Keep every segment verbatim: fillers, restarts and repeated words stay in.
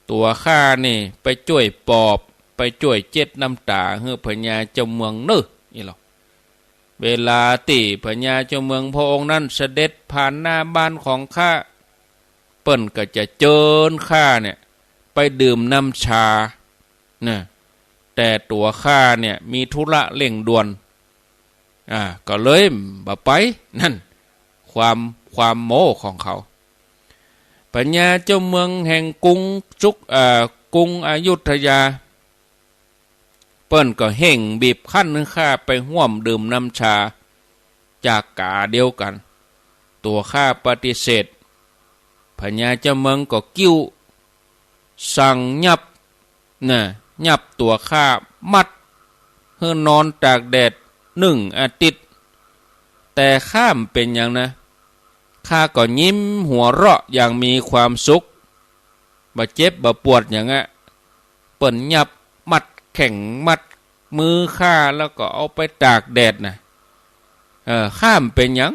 ตั๋วข้านี่ไปจ้วยปลอบ ไปจ้วยเจ็ดน้ำต๋าหื้อพญาเจ้าเมืองเน่อ อี้หลอ เวลาตี้พญาเจ้าเมืองพระองค์นั้นเสด็จผ่านหน้าบ้านของข้า เปิ้นก็จะเจิญข้าเนี่ยไปดื่มน้ำชา นะ แต่ตั๋วข้าเนี่ยมีธุระเร่งด่วน อ่า ก็เลยบ่ไป นั่น ความ ความโม้ของเขา พญาเจ้าเมืองแห่งกรุงสุก เอ่อ กรุงอยุธยา เปิ้นก็เฮ่งบีบคั้นหื้อข้าไปฮ่วมดื่มน้ำชาจากก๋าเดียวกั๋น ตั๋วข้าปฏิเสธ พญาเจ้าเมืองก็กริ้ว สั่งยับ นะ ยับตั๋วข้ามัด หื้อนอนตากแดดนึ่งอาทิตย์ แต่ข้าบ่เป๋นหยังนะ ข้าก็ยิ้มหัวเราะอย่างมีความสุข บ่เจ็บบ่ปวดหยังอะ เปิ้นยับมัดแข้งมัดมือข้าแล้วก็เอาไปตากแดดนะ เออ ข้าบ่เป๋นหยัง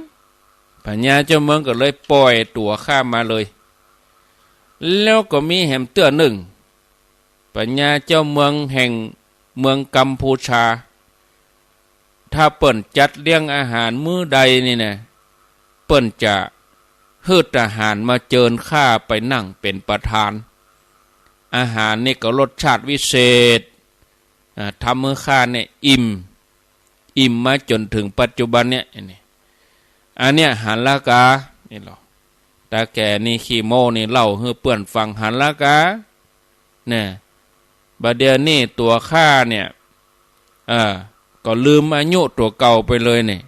พญาเจ้าเมืองก็เลยป่อยตั๋วข้ามาเลย แล้วก็มีแหมเตื้อนึ่ง พญาเจ้าเมืองแห่งเมืองกัมพูชา ถ้าเปิ้นจัดเลี้ยงอาหารมื้อใดนี่นะ เปิ้นจะหื้อทหารมาเจิญข้าไปนั่งเป๋นประธาน อาหารนี่ก็รสชาติวิเศษ อ่า ทำหื้อข้าเนี่ยอิ่ม อิ่มมาจ๋นเถิงปัจจุบันเนี่ย อันนี้ อันเนี้ยหันละกา นี่หลอ ต๋าแก่นี่ขี้โม้นี่เล่าหื้อเปื้อนฟังหันละกา เนี่ย บ่าเดี่ยวนี้ตั๋วข้าเนี่ย เออ ก็ลืมอายุตั๋วเก่าไปเลยเนี่ย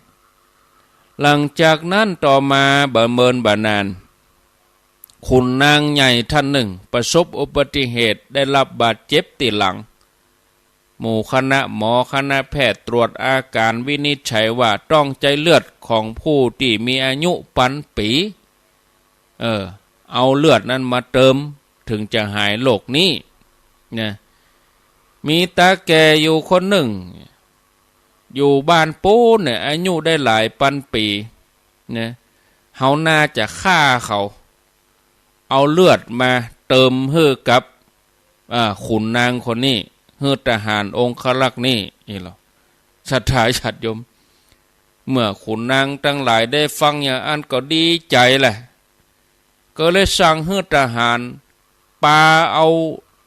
หลังจากนั้นต่อมาบ่เมินบ่านาน ขุนนางใหญ่ท่านนึ่งประสบอุบัติเหตุได้รับบาดเจ็บตี้หลัง หมู่คณะหมอคณะแพทย์ตรวจอาก๋านวินิจฉัยว่าต้องใจ๊เลือดของผู้ตี้มีอายุปันปี๋ เออ เอาเลือดนั้นมาเติมเถิงจะหายโรคนี้ นะ มีต๋าแก่อยู่คนนึ่ง อยู่บ้านปู๊นเนี่ย อายุได้หลายปันปี๋ นะ เฮาน่าจะฆ่าเขา เอาเลือดมาเติมหื้อกับ อ่า ขุนนางคนนี้ หื้อทหารองครักษ์นี่ นี่หลอ ศรัทธาญาติโยม เมื่อขุนนางตังหลายได้ฟังอย่างอั้นก็ดีใจ๋แหละ ก็เลยสั่งหื้อทหารปาเอา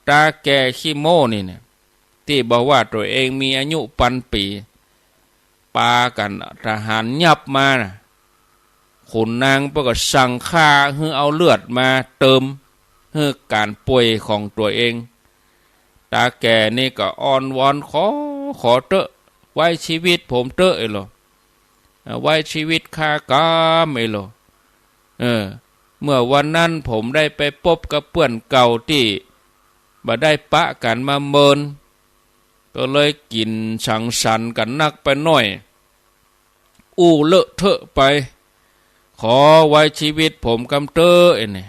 ต๋าแก่ขี้โม้นี่เนี่ย ตี้บ่าว่าตั๋วเองมีอายุปันปี๋ ปากั๋น ทหารยับมานะ ขุนนางเปิ้นก็สั่งฆ่าหื้อเอาเลือดมาเติมหื้อก๋านป่วยของตั๋วเอง ต๋าแก่นี่ก็อ้อนวอนขอ ขอเต๊อะ ไว้ชีวิตผมเต๊อะ เอ้ยหลอ อ่า ไว้ชีวิตข้าก่ำ เอ้ยหลอ เออ เมื่อวันนั้นผมได้ไปปบกับเปื้อนเก่าตี้บ่ได้ปะกั๋นมาเมิน ก็เลยกิ๋นสังสรรค์กั๋นนักไปหน้อย อู้เลอะเทอะไป ขอไว้ชีวิตผมกำเต๊อะ ไอ้นี่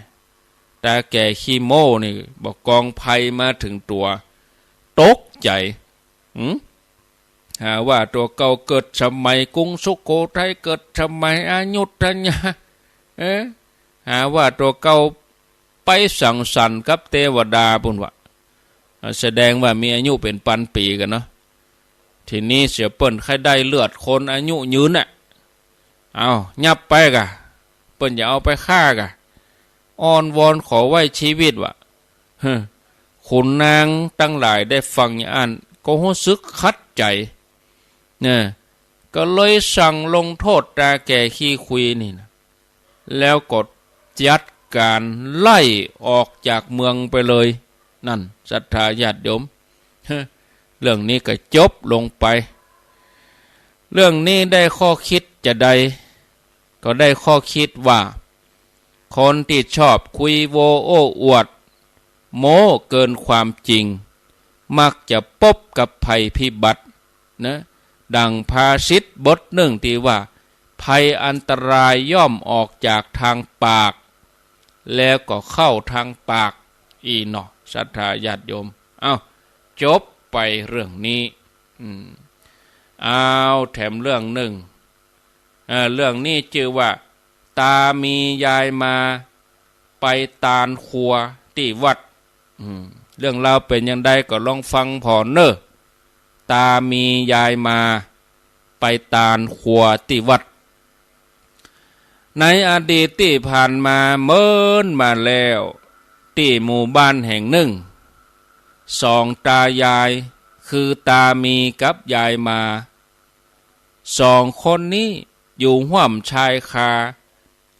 ต๋าแก่ขี้โม้นี่ บ่ากองภัยมาเถิงตั๋ว ตกใจ๋ หืม หาว่าตั๋วเก่าเกิดสมัยกรุงสุโขทัย เกิดสมัยอยุธยา เอ๊ะ หาว่าตั๋วเก่าไปสังสรรค์กับเตวดาปู้นวะ แสดงว่ามีอายุเป๋นปันปี๋กั๋นเนาะ ทีนี้เสียเปิ้นใค่ได้เลือดคนอายุยืนน่ะ เอา ยับไปก่ะ เปิ้นจะเอาไปฆ่าก่ะ อ้อนวอนขอไว้ชีวิตวะ เฮ้อ ขุนนางตังหลายได้ฟังอย่างอั้น ก็ฮู้สึกขัดใจ๋ เนี่ย ก็เลยสั่งลงโต้ษต๋าแก่ขี้คุยนี่นะ แล้วก็จัดก๋านไล่ออกจากเมืองไปเลย นั่น ศรัทธาญาติโยม เรื่องนี้ก็จบลงไป เรื่องนี้ได้ข้อคิดจาใด ก็ได้ข้อคิดว่า คนตี้ชอบคุยโว้โอ้อวด โม้เกินความจริง มักจะปบกับภัยพิบัตินะ ดังภาษิตบทนึ่งตี้ว่า ภัยอันตรายย่อมออกจากทางปาก แล้วก็เข้าทางปาก อี้เนาะ ศรัทธาญาติโยม เอ้า จบไปเรื่องนี้ อืม เอา แถมเรื่องนึ่ง เอ่อ เรื่องนี้จื้อว่า ต๋ามียายมาไปตานครัวตี้วัด อืม เรื่องราวเป๋นอย่างใดก็ลองฟังผ่อเน่อ ต๋ามียายมา ไปตานครัวตี้วัด ในอดีตตี้ผ่านมาเมินมาแล้ว ตี้หมู่บ้านแห่งนึ่ง สองต๋ายาย คือต๋ามีกับยายมา สองคนนี้อยู่ฮ่วมชายคา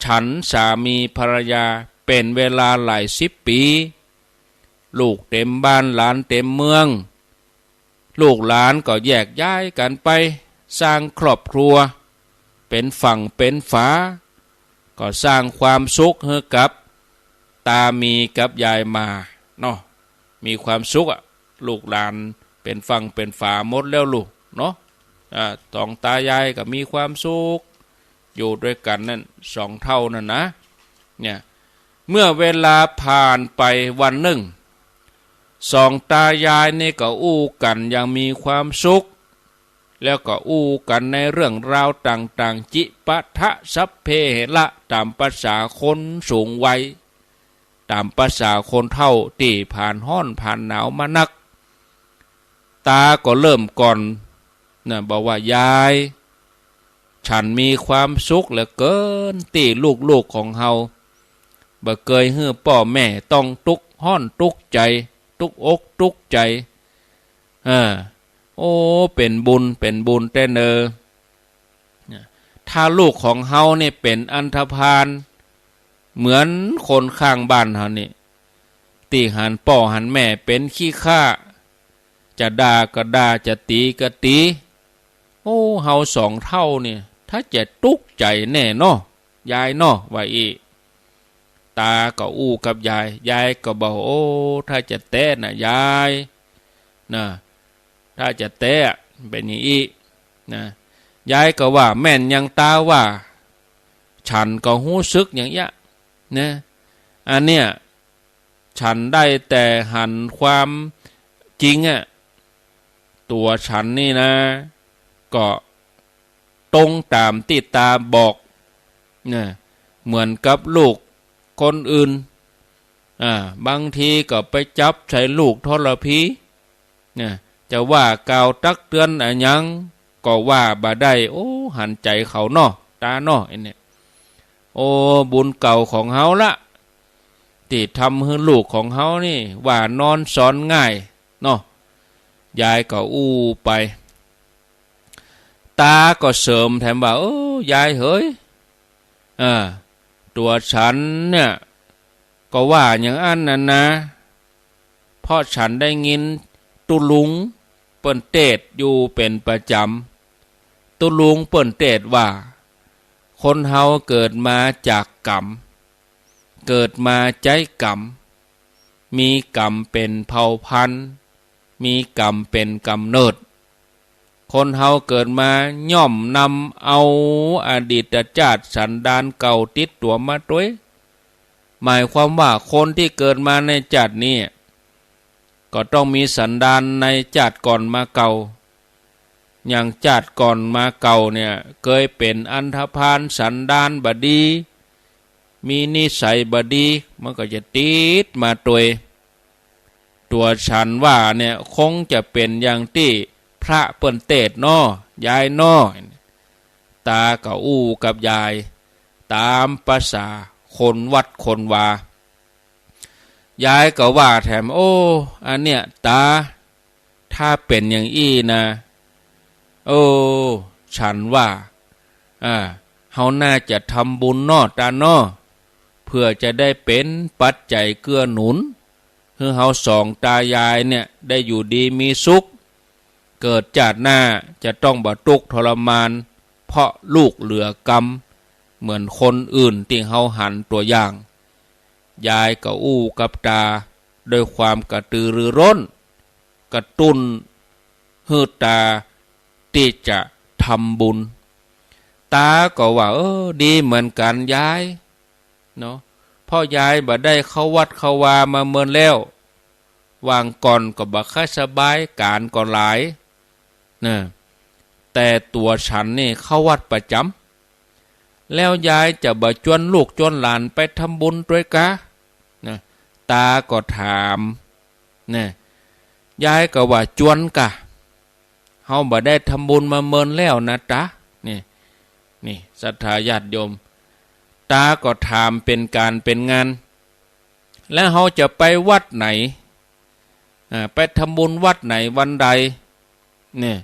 ฉันสามีภรรยาเป๋นเวลาหลายสิบปี๋ ลูกเต๋มบ้านหลานเต๋มเมือง ลูกหลานก็แยกย้ายกั๋นไปสร้างครอบครัว เป๋นฝั่งเป๋นฝา ก็สร้างความสุขหื้อกับต๋ามีกับยายมาเนาะ มีความสุขอะ ลูกหลานเป๋นฝั่งเป๋นฝาหมดแล้วลูกเนาะ อ่า สองต๋ายายก็มีความสุข อยู่ตวยกั๋นนั่น สองเฒ่านั่นนะ เนี่ย เมื่อเวลาผ่านไปวันนึ่ง สองต๋ายายนี่ก็อู้กั๋นอย่างมีความสุข แล้วก็อู้กั๋นในเรื่องราวต่างๆ จิปะทะสัพเพเหระ ต๋ามประสาคนสูงวัย ต๋ามประสาคนเฒ่าตี้ผ่านฮ้อนผ่านหนาวมานัก ต๋าก็เริ่มก่อนนะ บอกว่า ยาย ฉันมีความสุขเหลือเกินตี้ลูกๆ ของเฮา บ่เกยหื้อป้อแม่ต้องตุ๊กฮ้อนตุ๊กใจ๋ ตุ๊กอกตุ๊กใจ๋ เออ โอ้ เป๋นบุญ เป๋นบุญแต๊เนอ ถ้าลูกของเฮานี่เป๋นอันธพาล เหมือนคนข้างบ้านเฮานี่ ตี้หันป้อหันแม่เป๋นขี้ข้า จะด่าก็ด่า จะตี๋ก็ตี๋ โอ้ เฮาสองเฒ่านี่ ถ้าจะตุ๊กใจ๋แน่เนาะ ยายเนาะ ว่าอี้ ต๋าก็อู้กับยาย ยายก็บอก โอ้ ถ้าจะแต๊นะยาย นะ ถ้าจะแต๊เป๋นอย่างอี้ นะ ยายก็ว่า แม่นอย่างต๋าว่า ฉันก็ฮู้สึกอย่างเยียะ นะ อันเนี้ย ฉันได้แต่หันความจริงอะ ตั๋วฉันนี่นะ ก็ตรงต๋ามตี้ต๋าบอก นะ เหมือนกับลูกคนอื่น อ่า บางทีก็ไปจับใส่ลูกทรพี นะ จะว่ากล่าวตักเตือนอะหยังก็ว่าบ่ได้ โอ้ หันใจ๋เขาเนาะ ต๋าเนาะ ไอ้เนี่ย โอ้ บุญเก่าของเฮาละ ตี้ทำหื้อลูกของเฮานี่ ว่านอนสอนง่ายเนาะ ยายก็อู้ไป ต๋าก็เสริมแถมว่า เออ ยายเหย อ่า ตั๋วฉันเนี่ย ก็ว่าอย่างอั้นนั่นนะ เพราะฉันได้ยินตุ๊ลุงเปิ้นเตศน์อยู่เป๋นประจ๋ำ ตุ๊ลุงเปิ้นเตศน์ว่า คนเฮาเกิดมาจากก๋รรม เกิดมาใจ๊ก๋รรม มีก๋รรมเป๋นเผ่าพันธุ์ มีก๋รรมเป๋นก๋ำเนิด คนเฮาเกิดมาย่อมนำเอาอดีตจาติสันดานเก่าติดตั๋วมาตวย หมายความว่าคนตี้เกิดมาในจาตินี้ ก็ต้องมีสันดานในจาติก่อนมาเก่า อย่างจาติก่อนมาเก่าเนี่ย เกยเป๋นอันธพาล สันดานบ่ดี มีนิสัยบ่ดี มันก็จะติดมาตวย ตั๋วฉันว่าเนี่ย คงจะเป๋นอย่างตี้พระเปิ้นเตศน์เนาะ ยายเนาะ ต๋าก็อู้กับยายต๋ามประสาคนวัดคนวา ยายก็ว่าแถม โอ้ อันเนี่ยต๋า ถ้าเป๋นอย่างอี้นะ โอ้ ฉันว่า อ่า เฮาน่าจะทำบุญเนาะต๋าเนาะ เพื่อจะได้เป๋นปัจจัยเกื้อหนุน หื้อเฮาสองต๋ายายเนี่ยได้อยู่ดีมีสุข เกิดจาติหน้าจะต้องบ่ตุ๊กข์ทรมาน เพราะลูกเหลือกรรม เหมือนคนอื่นตี้เฮาหันตั๋วอย่าง ยายก็อู้กับต๋าด้วยความกระตือรือร้น กระตุ้นหื้อต๋าตี้จะทำบุญ ต๋าก็ว่า เออ ดีเหมือนกั๋นยาย เนาะ เพราะยายบ่ได้เข้าวัดเข้าวามาเมินแล้ว วางก่อนก็บ่ค่อยสบาย ก๋านก็หลาย นะ แต่ตั๋วฉันนี่เข้าวัดประจ๋ำ แล้วยายจะบ่จวนลูกจวนหลานไปทำบุญตวยกา นะ ต๋าก็ถาม นะ ยายก็ว่า จวนก่ะ เฮาบ่ได้ทำบุญมาเมินแล้วนะต๋า นี่ นี่ ศรัทธาญาติโยม ต๋าก็ถามเป๋นก๋านเป๋นงาน แล้วเฮาจะไปวัดไหน อ่า ไปทำบุญวัดไหนวันใด เนี่ย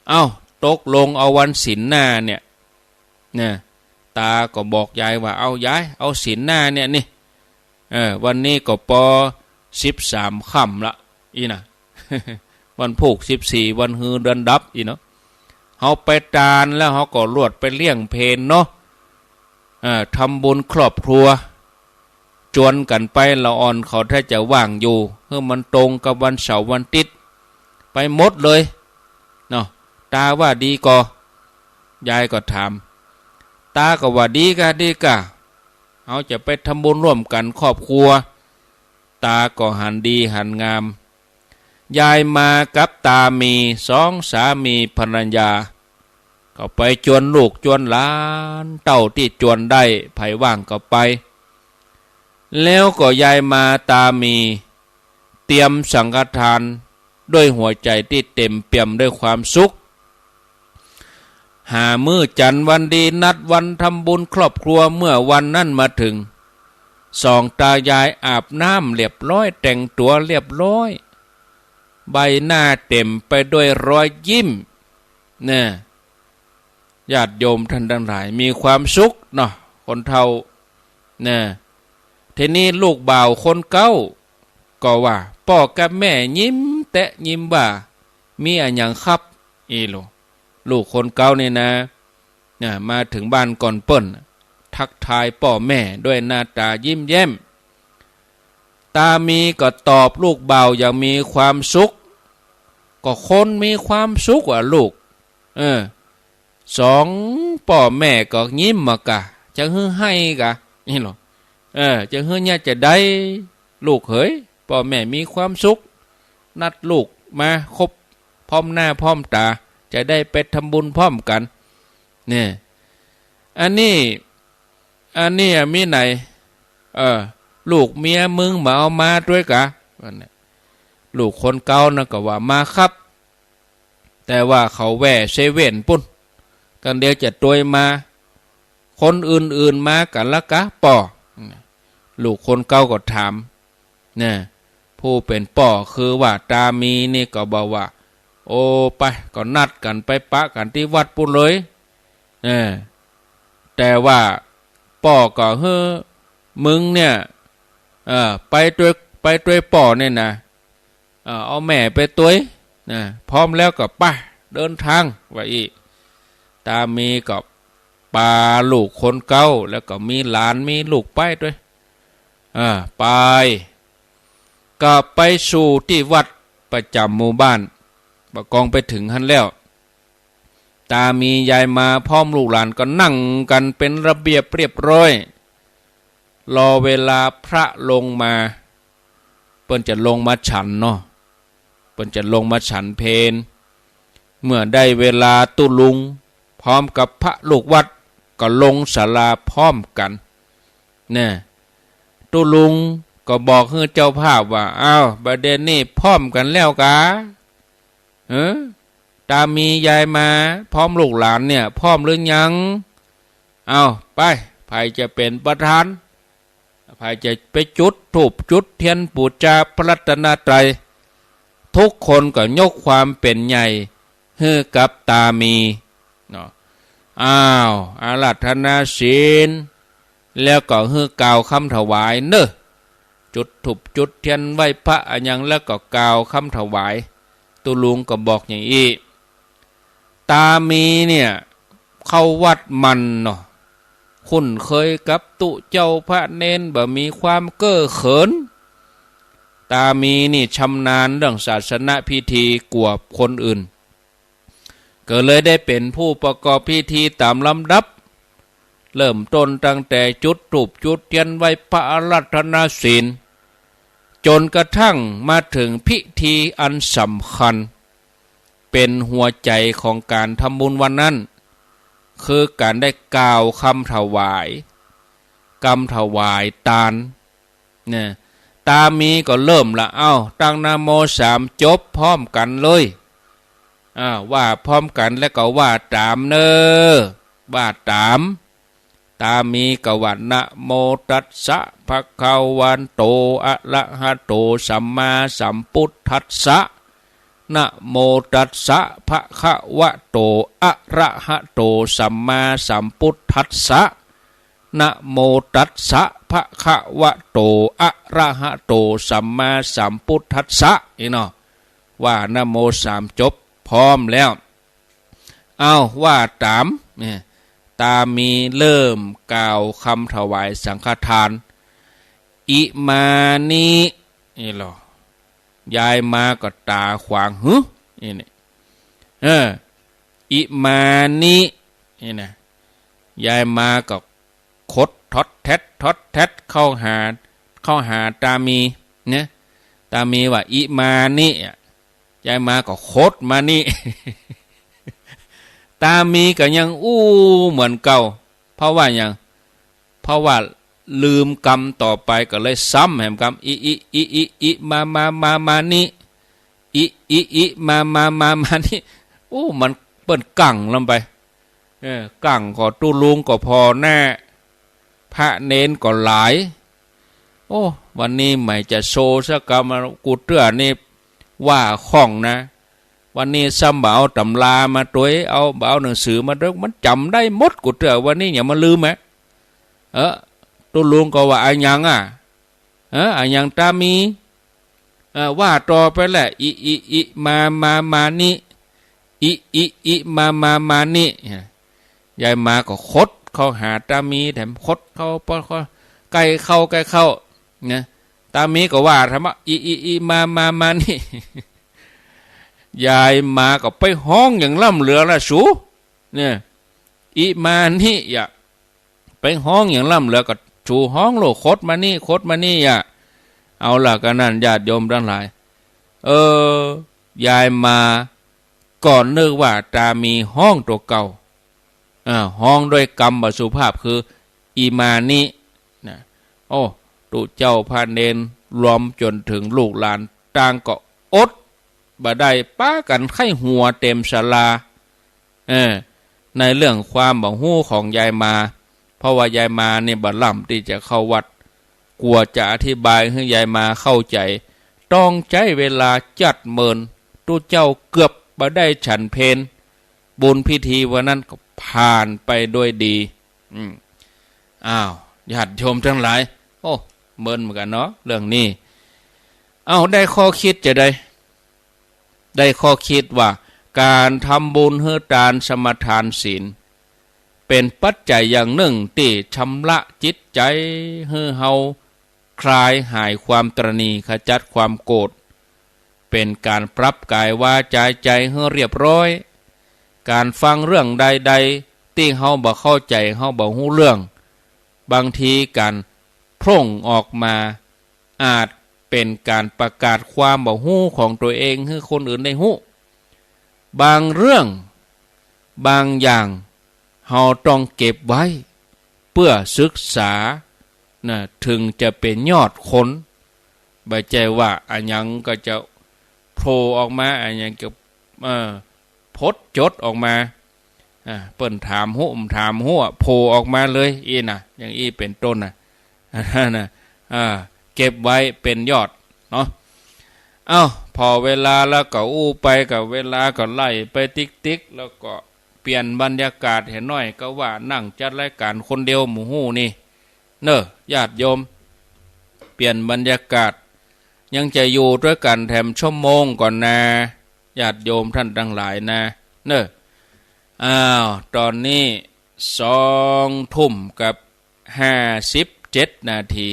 เอ้า ตกลงเอาวันศีลหน้าเนี่ย เนี่ย ต๋าก็บอกยายว่า เอายาย เอาศีลหน้าเนี่ยนี่ เออ วันนี้ก็ปอสิบสามค่ำละ อี้นะ วันพูกสิบสี่ วันฮือเดือนดับ อี้เนาะ เฮาไปตานแล้วเฮาก็ลวดไปเลี้ยงเพลเนาะ เอ่อ ทำบุญครอบครัว จวนกั๋นไป ละอ่อนเขาถ้าจะว่างอยู่ หื้อมันตรงกับวันเสาร์วันอาทิตย์ ไปหมดเลย เนาะ ต๋าว่าดีก่อ ยายก็ถาม ต๋าก็ว่าดีก่ะ ดีก่ะ เฮาจะไปทำบุญร่วมกั๋นครอบครัว ต๋าก็หันดีหันงาม ยายมากับต๋ามี สองสามีภรรยา ก็ไปจวนลูกจวนหลาน เต้าตี้จวนได้ ใผว่างก็ไป แล้วก็ยายมาต๋ามี เตรียมสังฆทานด้วยหัวใจ๋ตี้เต๋มเปี่ยมด้วยความสุข หามื้อจันทร์วันดี นัดวันทำบุญครอบครัว เมื่อวันนั้นมาเถิง สองต๋ายายอาบน้ำเรียบร้อย แต่งตั๋วเรียบร้อย ใบหน้าเต๋มไปด้วยรอยยิ้ม เนี่ย ญาติโยมท่านตังหลาย มีความสุขเนาะ คนเฒ่า เนี่ย ทีนี้ลูกบ่าวคนเก๊าก็ว่า ป้อกับแม่ยิ้มแต๊ยิ้มว่า มีอะหยังครับ อี้โหล ลูกคนเก๊านี่นะ น่ะ มาเถิงบ้านก่อนเปิ้น ทักทายป้อแม่ด้วยหน้าต๋ายิ้มแย้ม ต๋ามีก็ตอบลูกบ่าวอย่างมีความสุข ก็คนมีความสุขอะลูก เออ สองป้อแม่ก็ยิ้มมากะ จะหื้อไห้กะ อี้โหล เออ จะหื้อเยียะจะใด ลูกเหย ป้อแม่มีความสุข นัดลูกมาคบพร้อมหน้าพร้อมต๋า จะได้ไปทำบุญพร้อมกั๋น เนี่ย อันนี้ อันนี้อะมีไหน เออ ลูกเมียมึงบ่เอามาตวยกะ ว่าเนี่ย ลูกคนเก๊านะก็ว่า มาครับ แต่ว่าเขาแว่เซเว่นปุ้น กั๋นเดี๋ยวจะตวยมา คนอื่นๆ มากั๋นละกะป้อ ลูกคนเก๊าก็ถาม เนี่ย ผู้เป๋นป้อคือว่าต๋ามีนี่ก็บอกว่า โอ้ ไป ก็นัดกั๋นไปปะกั๋นตี้วัดปุ้นเลย เออ แต่ว่าป้อก็หื้อมึงเนี่ย เออ ไปตวย ไปตวยป้อเนี่ยนะ เออ เอาแม่ไปตวย นะ พร้อมแล้วก็ไป เดินทาง ว่าอี้ ต๋ามีก็ปาลูกคนเก๊า แล้วก็มีหลานมีลูกไปตวย เออ ไป ก็ไปสู่ตี้วัดประจ๋ำหมู่บ้าน บ่ากองไปเถิงหั้นแล้ว ต๋ามียายมาพร้อมลูกหลานก็นั่งกั๋นเป๋นระเบียบเรียบร้อย รอเวลาพระลงมา เปิ้นจะลงมาฉันเนาะ เปิ้นจะลงมาฉันเพล เมื่อได้เวลาตุ๊ลุงพร้อมกับพระลูกวัดก็ลงศาลาพร้อมกั๋น เนี่ย ตุ๊ลุงก็บอกหื้อเจ้าภาพว่า อ้าว บ่าเดี่ยวนี้พร้อมกั๋นแล้วกา เออ ต๋ามียายมาพร้อมลูกหลานเนี่ย พร้อมหรือยัง อ้าว ไป ใผจะเป๋นประธาน ใผจะไปจุดธูปจุดเตียนปู๋จาพระรัตนตรัย ทุกคนก็ยกความเป๋นใหญ่หื้อกับต๋ามี เนาะ อ้าว อาราธนาศีล แล้วก็หื้อกล่าวกำถวายเน่อ จุดธูปจุดเตียนไหว้พระอะหยัง แล้วก็กล่าวกำถวาย ตุ๊ลุงก็บอกอย่างอี้ ต๋ามีเนี่ย เข้าวัดมั่นเนาะ คุ้นเคยกับตุ๊เจ้าพระเณร บ่มีความเก้อเขิน ต๋ามีนี่ชำนาญเรื่องศาสนพิธีกว่าคนอื่น ก็เลยได้เป๋นผู้ประกอบพิธีต๋ามลำดับ เริ่มต้นตั้งแต่จุดธูปจุดเตียนไหว้พระอาราธนาศีล จ๋นกระทั่งมาเถิงพิธีอันสำคัญ เป๋นหัวใจ๋ของก๋านทำบุญวันนั้น คือก๋านได้กล่าวกำถวาย กำถวายตาน เนี่ย ตามีก็เริ่มละ เอ้า ตั้งนะโมสามจบพร้อมกั๋นเลย อ่า ว่าพร้อมกั๋นแล้วก็ว่าต๋ามเน่อ ว่าต๋าม ตามีก็ว่า นะโมตัสสะ ภะคะวะโต อะระหะโต สัมมาสัมพุทธัสสะ นะโมตัสสะ ภะคะวะโต อะระหะโต สัมมาสัมพุทธัสสะ นะโมตัสสะ ภะคะวะโต อะระหะโต สัมมาสัมพุทธัสสะ นี่เนาะ ว่านะโมสามจบพร้อมแล้ว เอ้า ว่าต๋าม เนี่ย ตามีเริ่มกล่าวกำถวายสังฆทาน อิมานิ นี่ลอ ยายมาก็ต๋าขวาง หึ นี่เนี่ย เออ อิมานิ นี่นะ ยายมาก็ขดทอดแทดทอดแทดเข้าหา เข้าหาตามี เนี่ย ตามีว่า อิมานิ อะ ยายมาก็ขดมานี่ ตามีก็ยังอู้เหมือนเก่า เพราะว่าหยัง เพราะว่าลืมกำต่อไปก็เลยซ้ำแหมกำ อิ อิ อิ อิ อิ มา มา มา มานิ อิ อิ อิ มา มา มา มานิ อู้ มันเปิ้นกั๋งลำไป เออ กั๋งก็ตุ๊ลุงก็ผ่อแน่ พระเณรก็หลาย โอ้ วันนี้หมายจะโชว์สักกำ กูเตื้อนี่ว่าคล่องนะ วันนี้ซ้ำบ่เอาต๋ำรามาตวย เอา บ่เอาหนังสือมาตวย มันจ๋ำได้หมด กูเตื้อ วันนี้อย่ามาลืมอะ เออ ตุ๊ลุงก็ว่า อะหยังอะ เออ อะหยังตามี เออ ว่าต่อไปแหละ อิ อิ อิ มา มา มานิ อิ อิ อิ มา มา มานิ ยายมาก็ขดเข้าหาตามีแถมขดเข้า ปอดเข้า ใก้เข้า ใก้เข้า นะ ตามีก็ว่าแถมว่า อิ อิ อิ มา มา มานิ ยายมาก็ไปฮ้องอย่างล้ำเหลือละสู เนี่ย อิมานิยะ ไปฮ้องอย่างล้ำเหลือก็สูฮ้องโลด ขดมานี่ ขดมานี่ยะ เอาละ ก็นั้นญาติโยมตังหลาย เออ ยายมาก็นึกว่าตามีฮ้องตั๋วเก่า อ่า ฮ้องด้วยกำบ่สุภาพคือ อิมานิ นะ โอ้ ตุ๊เจ้าพระเณรรวมจ๋นเถิงลูกหลานต่างก็อดบ่ได้ ปากั๋นไข้หัวเต๋มศาลา เออ ในเรื่องความบ่ฮู้ของยายมา เพราะว่ายายมานี่บ่ล้ำตี้จะเข้าวัด กว่าจะอธิบายหื้อยายมาเข้าใจ๋ ต้องใจ๊เวลาจั๊ดเมิน ตุ๊เจ้าเกือบบ่ได้ฉันเพล บุญพิธีวันนั้นก็ผ่านไปด้วยดี อืม อ้าว ญาติโยมตังหลาย โอ้ เมินเหมือนกั๋นเนาะ เรื่องนี้ เอ้า ได้ข้อคิดจาใด ได้ข้อคิดว่า ก๋านทำบุญหื้อตานสมาทานศีล เป๋นปัจจัยอย่างนึ่งตี้ชำระจิตใจ๋หื้อเฮาคลายหายความตระหนี่ ขจัดความโกรธ เป๋นก๋านปรับก๋ายวาจ๋าใจ๋หื้อเรียบร้อย ก๋านฟังเรื่องใดๆ ตี้เฮาบ่เข้าใจ๋ เฮาบ่ฮู้เรื่อง บางทีก๋านโพร่งออกมา อาจเป๋นก๋านประกาศความบ่ฮู้ของตั๋วเองหื้อคนอื่นได้ฮู้ บางเรื่อง บางอย่าง เฮาต้องเก็บไว้ เปื้อศึกษา นะ เถิงจะเป๋นยอดคน บ่ใจ้ว่าอะหยังก็จะโผล่ออกมา อะหยังก็ เอ่อ ผดจดออกมา อ่า เปิ้นถามฮู้ บ่ถามฮู้อะ โผล่ออกมาเลย อี้นะ อย่างอี้เป๋นต้นนะ นะ อ่า เก็บไว้เป๋นยอดเนาะ เอ้า ผ่อเวลาแล้วก็อู้ไป ก็เวลาก็ไล่ไปติ๊กๆ แล้วก็เปลี่ยนบรรยากาศเหียหน้อย ก็ว่านั่งจัดรายก๋านคนเดียวบ่ฮู้นี่ เน่อ ญาติโยม เปลี่ยนบรรยากาศ ยังจะอยู่ตวยกั๋นแถมชั่วโมงก่อนนา ญาติโยมต้านตังหลายนา เน่อ อ้าว ต๋อนนี้สองทุ่มกับห้าสิบเจ็ดนาที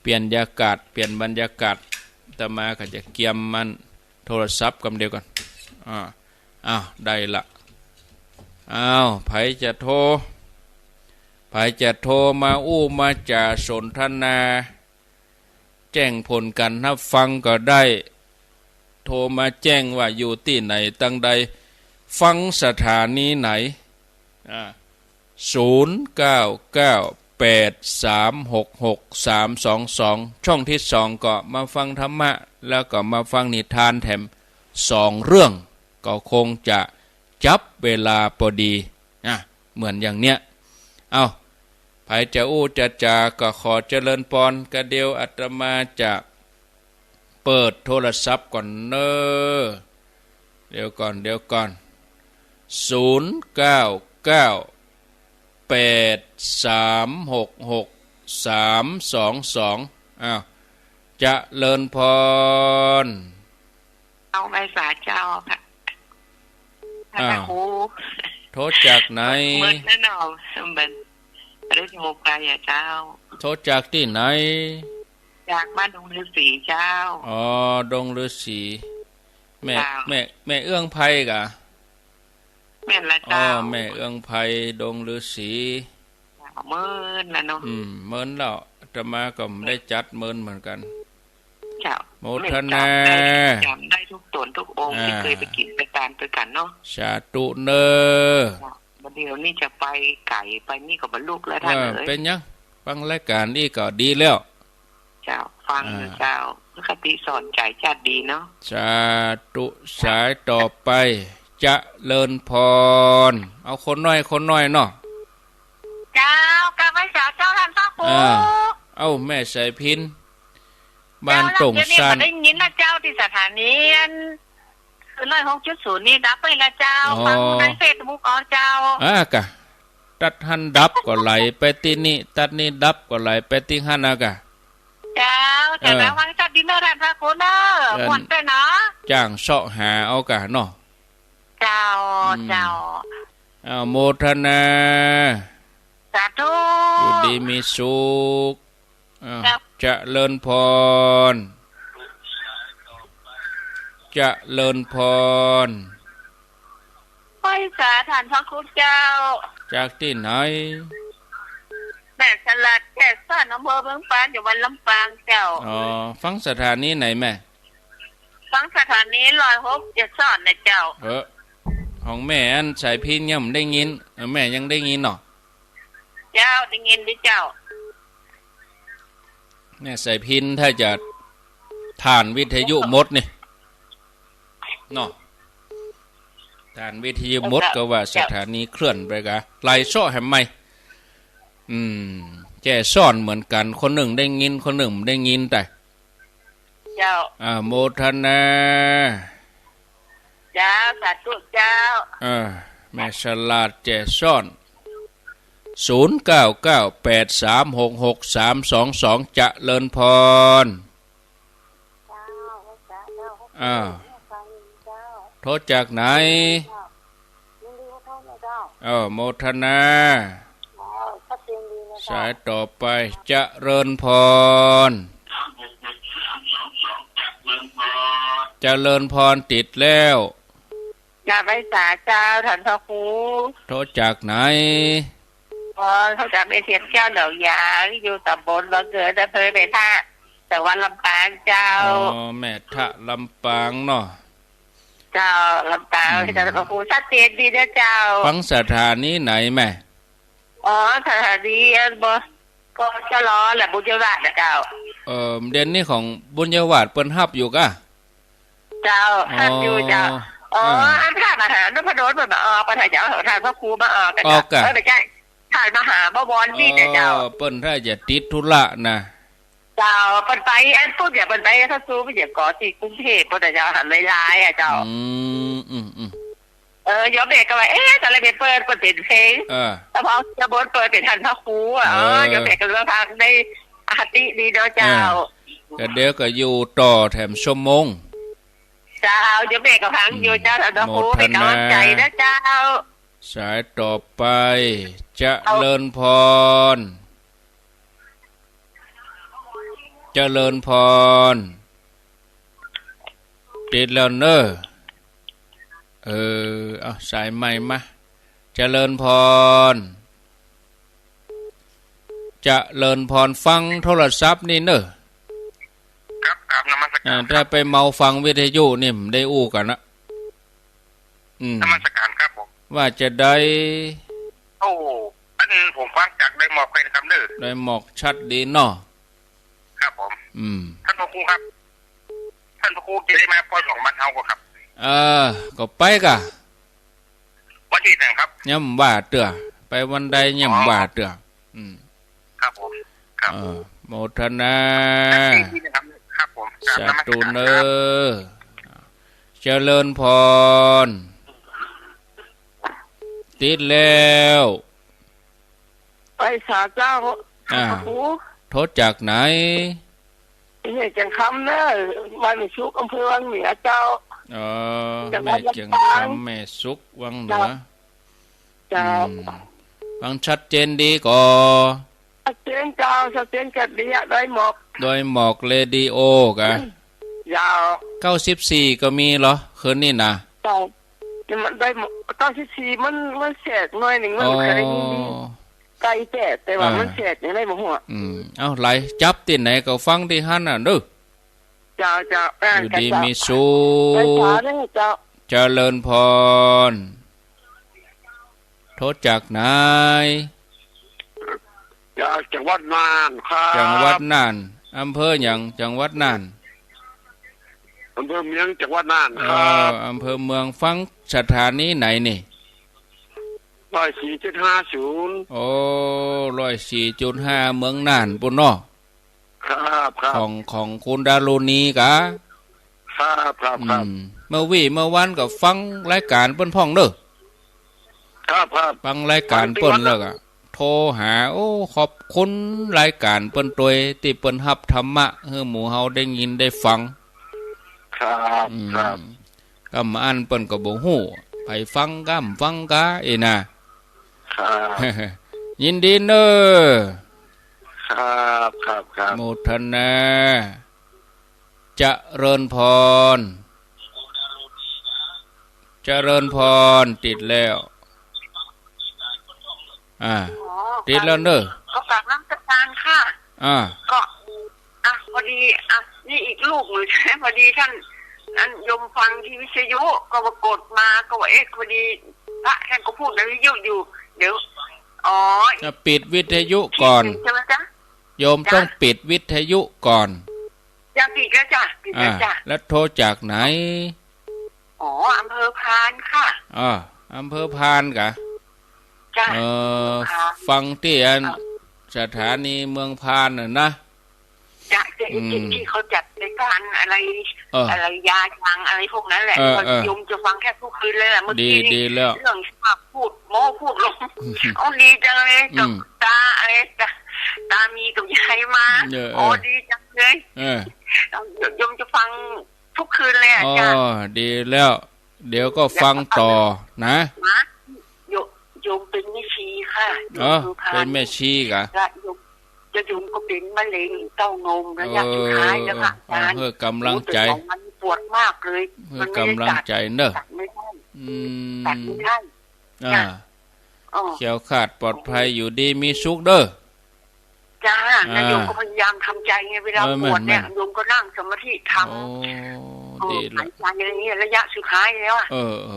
เปลี่ยนยากาศ เปลี่ยนบรรยากาศ อาตมาก็จะเกียมมันโทรศัพท์กำเดียวก่อน อ่า อ้าว ได้ละ อ้าว ใผจะโทร ใผจะโทรมาอู้มาจ๋าสนทนา แจ้งผลก๋านฮับฟังก็ได้ โทรมาแจ้งว่าอยู่ตี้ไหนตังใด ฟังสถานีไหน อ่า ศูนย์เก้าเก้า แปดสามหกหกสามสองสอง ช่องตี้สองก็มาฟังธรรมะ แล้วก็มาฟังนิทานแถมสองเรื่อง ก็คงจะจับเวลาปอดี อ่ะ เหมือนอย่างเนี้ย เอ้า ใผจะอู้จะจาก็ขอเจริญปอน กะเดี๋ยวอาตมาจะเปิดโทรศัพท์ก่อนเน้อ เดี๋ยวก่อน เดี๋ยวก่อน ศูนย์เก้าเก้า แปดสามหกหกสามสองสอง อ้าว เจริญพร เอาไหว้สาเจ้าค่ะ อ้าว พระครู โทรจากไหน เมินนะเนาะ เมิน เรื่องโมกายอะเจ้า โทรจากตี้ไหน จากบ้านดงฤๅษีเจ้า อ๋อ ดงฤๅษี แม่ เจ้า แม่ แม่เอื้องไพรกะ แม่นละ อ๋อ เจ้า แม่เอื้องไพร ดงฤๅษี เจ้า เมินละเนาะ อืม เมินแล้ว อาตมาก็บ่ได้จัดเมินเหมือนกั๋น เจ้า โมทนา แม่จ๋ำได้ จ๋ำได้ทุกต๋นทุกองค์ อ่า ตี้เกยไปกิ๋นไปตานตวยกั๋นเนาะ สาธุเน้อ เจ้า บ่าเดี่ยวนี้จะไปไก๋ ไปนี่ก็บ่ลุกแล้วต้าน เออ เอ๋ย เป๋นหยัง ฟังรายก๋านอี้ก็ดีแล้ว เจ้า ฟังอยู่ อ่า เจ้า คติสอนใจ๋จัดดีเนาะ สาธุ สายต่อไป เจริญพร เอาคนน้อย คนน้อยเนาะ เจ้า กราบไหว้สาเจ้าต้านพระครู อ่า เอ้า แม่สายพิณ บ้านโต่งซาน เดี๋ยวนี้บ่ได้ยินนะเจ้า ตี้สถานีอัน คือ ร้อยหกจุดศูนย์ นี่ดับไปละเจ้า อ๋อ ฟังในเฟซบุ๊กเอาเจ้า อ่ากะ ตัดหั้นดับก็ไหลไปตี้นี่ ตัดนี่ดับก็ไหลไปตี้หั้นอากะ เจ้า เออ เจ้า ระวังสัตว์ดินเนอร์ต้านพระครูเนอ เอิ้น ม่วนด้วยเนาะ จ้างเซาะหาเอากะเนาะ เจ้า อืม เจ้า อ้าว โมทนา สาธุ อยู่ดีมีสุข อ้าว ครับ เจริญพร เจริญพร ไหว้สาต้านพระครูเจ้า จากตี้ไหน แม่สลัด แจ้ซ้อน อำเภอเมืองปาน จังหวัดลำปางเจ้า อ๋อ ฟังสถานีไหนแม่ ฟังสถานีร้อยหก แจ้ซ้อนนะเจ้า เออ ของแม่อันสายพิณยังบ่ได้ยิน เออ แม่ยังได้ยินเนาะ เจ้า ได้ยินดีเจ้า แม่สายพิณถ้าจะถ่านวิทยุหมดนี่ เนาะ ถ่านวิทยุหมด เจ้า ก็ว่าสถานีเคลื่อนไปกะ ไล่เซาะแหมใหม่ อืม แจ้ซ้อนเหมือนกั๋น คนนึ่งได้ยิน คนนึ่งบ่ได้ยินแต่ เจ้า อ่า โมทนา เจ้า สาธุเจ้า เออ แม่สลาดแจ้ซ้อน ศูนย์เก้าเก้า แปดสามหกหกสามสองสอง เจริญพร อ้าว โทรจากไหน เออ โมทนา สายต่อไป เจริญพร เจริญพร ติดแล้ว กราบไหว้สาเจ้าต้านพระครู โทรจากไหน อ๋อ โทรจากแม่เทียนแก้วเหล่ายาง อยู่ตำบลวังเงิน อำเภอแม่ทะ จังหวัดลำปางเจ้า อ๋อ แม่ทะ ลำปางเนาะ เจ้า ลำปาง อืม เจ้า พระครูชัดเจนดีนะเจ้า ฟังสถานีไหนแม่ อ๋อ สถานีอัน บ กจร แหละ บุญญาวาสนะเจ้า เออ เดี๋ยวนี้ของบุญญาวาสเปิ้นฮับอยู่กะ เจ้า อ๋อ ฮับอยู่เจ้า อ๋อ อ่า อันพระมหานพดลเปิ้นบ่ออก เปิ้นให้เจ้า ต้านพระครูมาออกนะเจ้า ออกกะ เออ บ่ใจ้ ต้านมหาบวรนี่นะเจ้า อ๋อ เปิ้นถ้าจะติดธุระนะ เจ้า เปิ้นไปอันปุ๊บ เดี๋ยวเปิ้นไป เขาสู้ เปิ้นจะก่อตี้กรุงเทพฯ เปิ้นจะหันหลายๆ อ่ะเจ้า อืม อืม อืม เออ โยมแม่ก็ว่า เอ๊ะ ต๋อนแรกเปิ้น เปิ้นเป๋นเพลง เออ แต่พอจะบนเปิ้นเป๋นต้านพระครูอ่ะ เออ เออ โยมแม่ก็เลยว่าฟังได้อคติดีเนาะเจ้า เออ ก็เดี๋ยวก็อยู่ต่อแถมชั่วโมง เจ้า โยมแม่ก็ฟังอยู่เจ้า อืม ต้านพระครู โมทนา เป๋นก๋ำลังใจ๋นะเจ้า สายต่อไป เจริญพร เจริญพร ติดแล้วเน้อ เออ เอาสายใหม่มา เจริญพร เจริญพร ฟังโทรศัพท์นี่เน้อ ครับ กราบนมัสการ อ่า ครับ ถ้าไปเมาฟังวิทยุนี่บ่ได้อู้กั๋นนะ อืม นมัสการครับผม ว่าจะได้ โอ้ อันผมฟังจากใน ดอยหมอกแควนคำเด้อ ดอยหมอกชัดดีเนาะ ครับผม อืม ท่านพระครูครับ ท่านพระครูจะได้มาปอยหม่องบ้านเฮาบ่ครับ เออ ก็ไปก่ะ วันที่หนึ่งครับ ยังบ่ว่าเตื้อ ไปวันใดยังบ่ว่าเตื้อ อืม ครับผม ครับ เออ โมทนา ครับผม สาธุเน้อ เจริญพร ติดแล้ว ไปสาเจ้า อ่า พระครู โทรจากไหน แม่เจียงคำเน้อ บ้านแม่สุก อำเภอวังเหนือเจ้า อ๋อ จังหวัดลำปาง แม่เจียงคำ แม่สุก วังเหนือ เจ้า เจ้า อืม ฟังชัดเจนดีก่อ ชัดเจนเจ้า ชัดเจนแจ่มดีอะ ดอยหมอก ดอยหมอกเรดิโอกะ เจ้า เก้าสิบสี่ก็มีเหรอ คืนนี้นะ เจ้า แต่มันดอยหมอก เก้าสิบสี่ มัน มันแสดหน่อยหนึ่ง มัน อ๋อ บ่เคยได้ยินดี ไกลแต๊ แต่ว่า อ่า มันแสดอย่างใดบ่ฮู้อะ อืม เอ้า ไหลจับตี้ไหนก็ฟังตี้หั้นน่ะเน้อ เจ้า เจ้า อ่า อยู่ดี เจ้า มีสุข ไปสาเน้อเจ้า เจริญพร โทรจากไหน จากจังหวัดน่านครับ จังหวัดน่าน อำเภอหยัง จังหวัดน่าน อำเภอเมือง จังหวัดน่านครับ เออ อำเภอเมือง ฟังสถานีไหนนี่ ร้อยสี่จุดห้าศูนย์ โอ้ ร้อยสี่จุดห้า เมืองน่านปู้นเนาะ ครับ ครับ ของ ของคุณดารุณีกะ ครับ ครับ ครับ อืม เมื่อวี้เมื่อวันก็ฟังรายก๋านเปิ้นพ่องเน้อ ครับ ครับ ฟังรายก๋านเปิ้นแล้วกะ โทรหา โอ้ ขอบคุณรายก๋านเปิ้นตวย ตี้เปิ้นฮับธรรมะหื้อหมู่เฮาได้ยินได้ฟัง ครับ อืม ครับ กำอันเปิ้นก็บ่ฮู้ ไปฟังกำฟังกา เอ้ยนะ ครับ ยินดีเน้อ ครับ ครับ ครับ โมทนา เจริญพร เจริญพร ติดแล้ว อ่า อ๋อ ติดแล้วเน้อ ก็กราบนมัสการค่ะ อ่า ก็ อ่ะ พอดี อ่ะ นี่อีกลูกหนึ่ง พอดีท่าน อัน โยมฟังที่วิทยุ ก็ปรากฏมา ก็ว่า เอ๊ะ พอดีพระท่านก็พูดในวิทยุอยู่ เดี๋ยว อ๋อ จะปิดวิทยุก่อน ใช่ไหมจ๊ะ โยมต้องปิดวิทยุก่อน จ้ะ ปิดแล้วจ้ะ ปิดแล้วจ้ะ อ่า แล้วโทรจากไหน อ๋อ อำเภอพานค่ะ อ่า อำเภอพานกะ จ้ะ เอ่อ อำเภอพาน ฟังตี้อัน อ่ะ สถานีเมืองพานน่ะนะ จ้ะ แต่ไอ้ อืม ที่เขาจัดรายการอะไร เออ อะไรยาจางอะไรพวกนั้นแหละ เออ เออ โยมจะฟังแทบทุกคืนเลยแหละ เมื่อกี้นี่ ดี ดีแล้ว เรื่องชอบพูดโม้พูดลม เอาดีจังเลย อืม กับตาอะไร ตา ตามีกับยายมา เออ เออ อ๋อ ดีจังเลย เออ โยมจะฟังทุกคืนเลยอะ อ๋อ จ้ะ ดีแล้ว เดี๋ยวก็ฟังต่อนะ มา โย- โยมเป็นแม่ชีค่ะ อ๋อ โยมคือพาน เป็นแม่ชีกะ และโยม และโยมก็เป็นมะเร็งเต้านมระยะสุดท้ายแล้วค่ะ เออ อาจารย์ เออ หื้อกำลังใจ๋ โอ้ แต่สองวันปวดมากเลย หื้อกำลังใจ๋เน้อ ตัดไม่ได้ อืม ตัดไม่ได้ อ่า จ้ะ อ๋อ แคล้วคลาดปลอดภัย อยู่ดีมีสุขเน้อ จ้า อ่า แล้วโยมก็พยายามทำใจไง เวลา เออ ปวดเนี่ย แม่น แม่น โยมก็นั่งสมาธิทำ โอ้ เออ ดีละ หายใจอะไรเงี้ย ระยะสุดท้ายแล้วอะ เออ เอ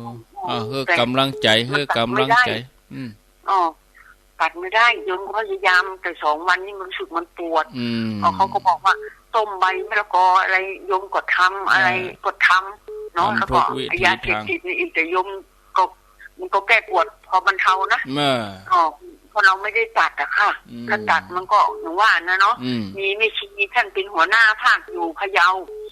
อ อ๋อ อ่า หื้อกำลังใจ๋ หื้อกำลังใจ๋ อืม อ๋อ ตัดไม่ได้ โยมก็พยายาม แต่สองวันนี้มันรู้สึกมันปวด อืม อ๋อ เขาก็บอกว่าต้มใบมะละกออะไร โยมก็ทำ อะไร อ่า ก็ทำเนาะ ทำ แล้วก็ ทุกวิถี ยาเสพติดนี่อีก แต่โยมก็ มันก็แก้ปวดพอบรรเทานะ เออ อ๋อ เพราะเราไม่ได้ตัดอะค่ะ อืม ถ้าตัดมันก็ หนูว่านะเนาะ อืม มีแม่ชีท่านเป็นหัวหน้าภาคอยู่พะเยา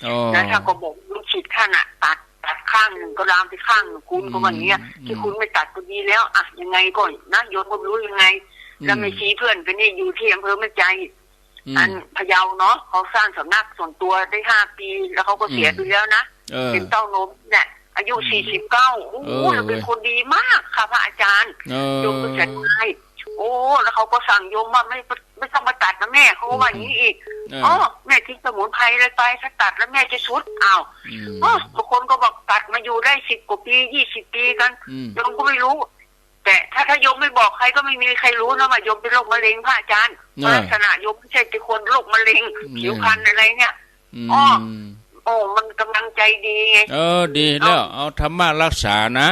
อ๋อ แล้วท่านก็บอกลูกศิษย์ท่านอะ ตัด ตัดข้างหนึ่งก็ลามไปข้างหนึ่ง คุณ อืม ก็ว่าอย่างเงี้ย อืม ที่คุณไม่ตัดก็ดีแล้วอะ ยังไงก็นะ โยมก็ไม่รู้ยังไง อืม แล้วแม่ชีเพื่อนก็นี่อยู่ที่อำเภอแม่ใจ อืม อันพะเยาเนาะ เขาสร้างสำนักส่วนตัวได้ห้าปี แล้วเขาก็เสีย อืม ไปแล้วนะ เออ เป็นเต้านมเนี่ย อายุ อืม สี่สิบเก้า โอ้โห เออ แล้วเป็นคนดีมากค่ะพระอาจารย์ เออ โยมก็เสียดาย โอ้ แล้วเขาก็สั่งโยมว่า "ไม่ ไม่ต้องมาตัดนะแม่" เขาก็ว่าอย่างนี้อีก เออ "อ๋อ แม่ทิ้งสมุนไพรอะไรไป ถ้าตัดแล้วแม่จะทรุด" อ้าว อืม อ๋อ บางคนก็บอกตัดมาอยู่ได้สิบกว่าปี ยี่สิบปีกัน อืม โยมก็ไม่รู้ แต่ถ้า ถ้าโยมไม่บอกใครก็ไม่มีใครรู้นะว่าโยมเป็นโรคมะเร็งพระอาจารย์ เออ ลักษณะโยมไม่ใช่เป็นคนโรคมะเร็ง เนี่ย ผิวพรรณอะไรเนี่ย อืม อ๋อ โอ้ มันกำลังใจดีไง เออ ดีแล้ว เอ้า เอาธรรมะรักษานะ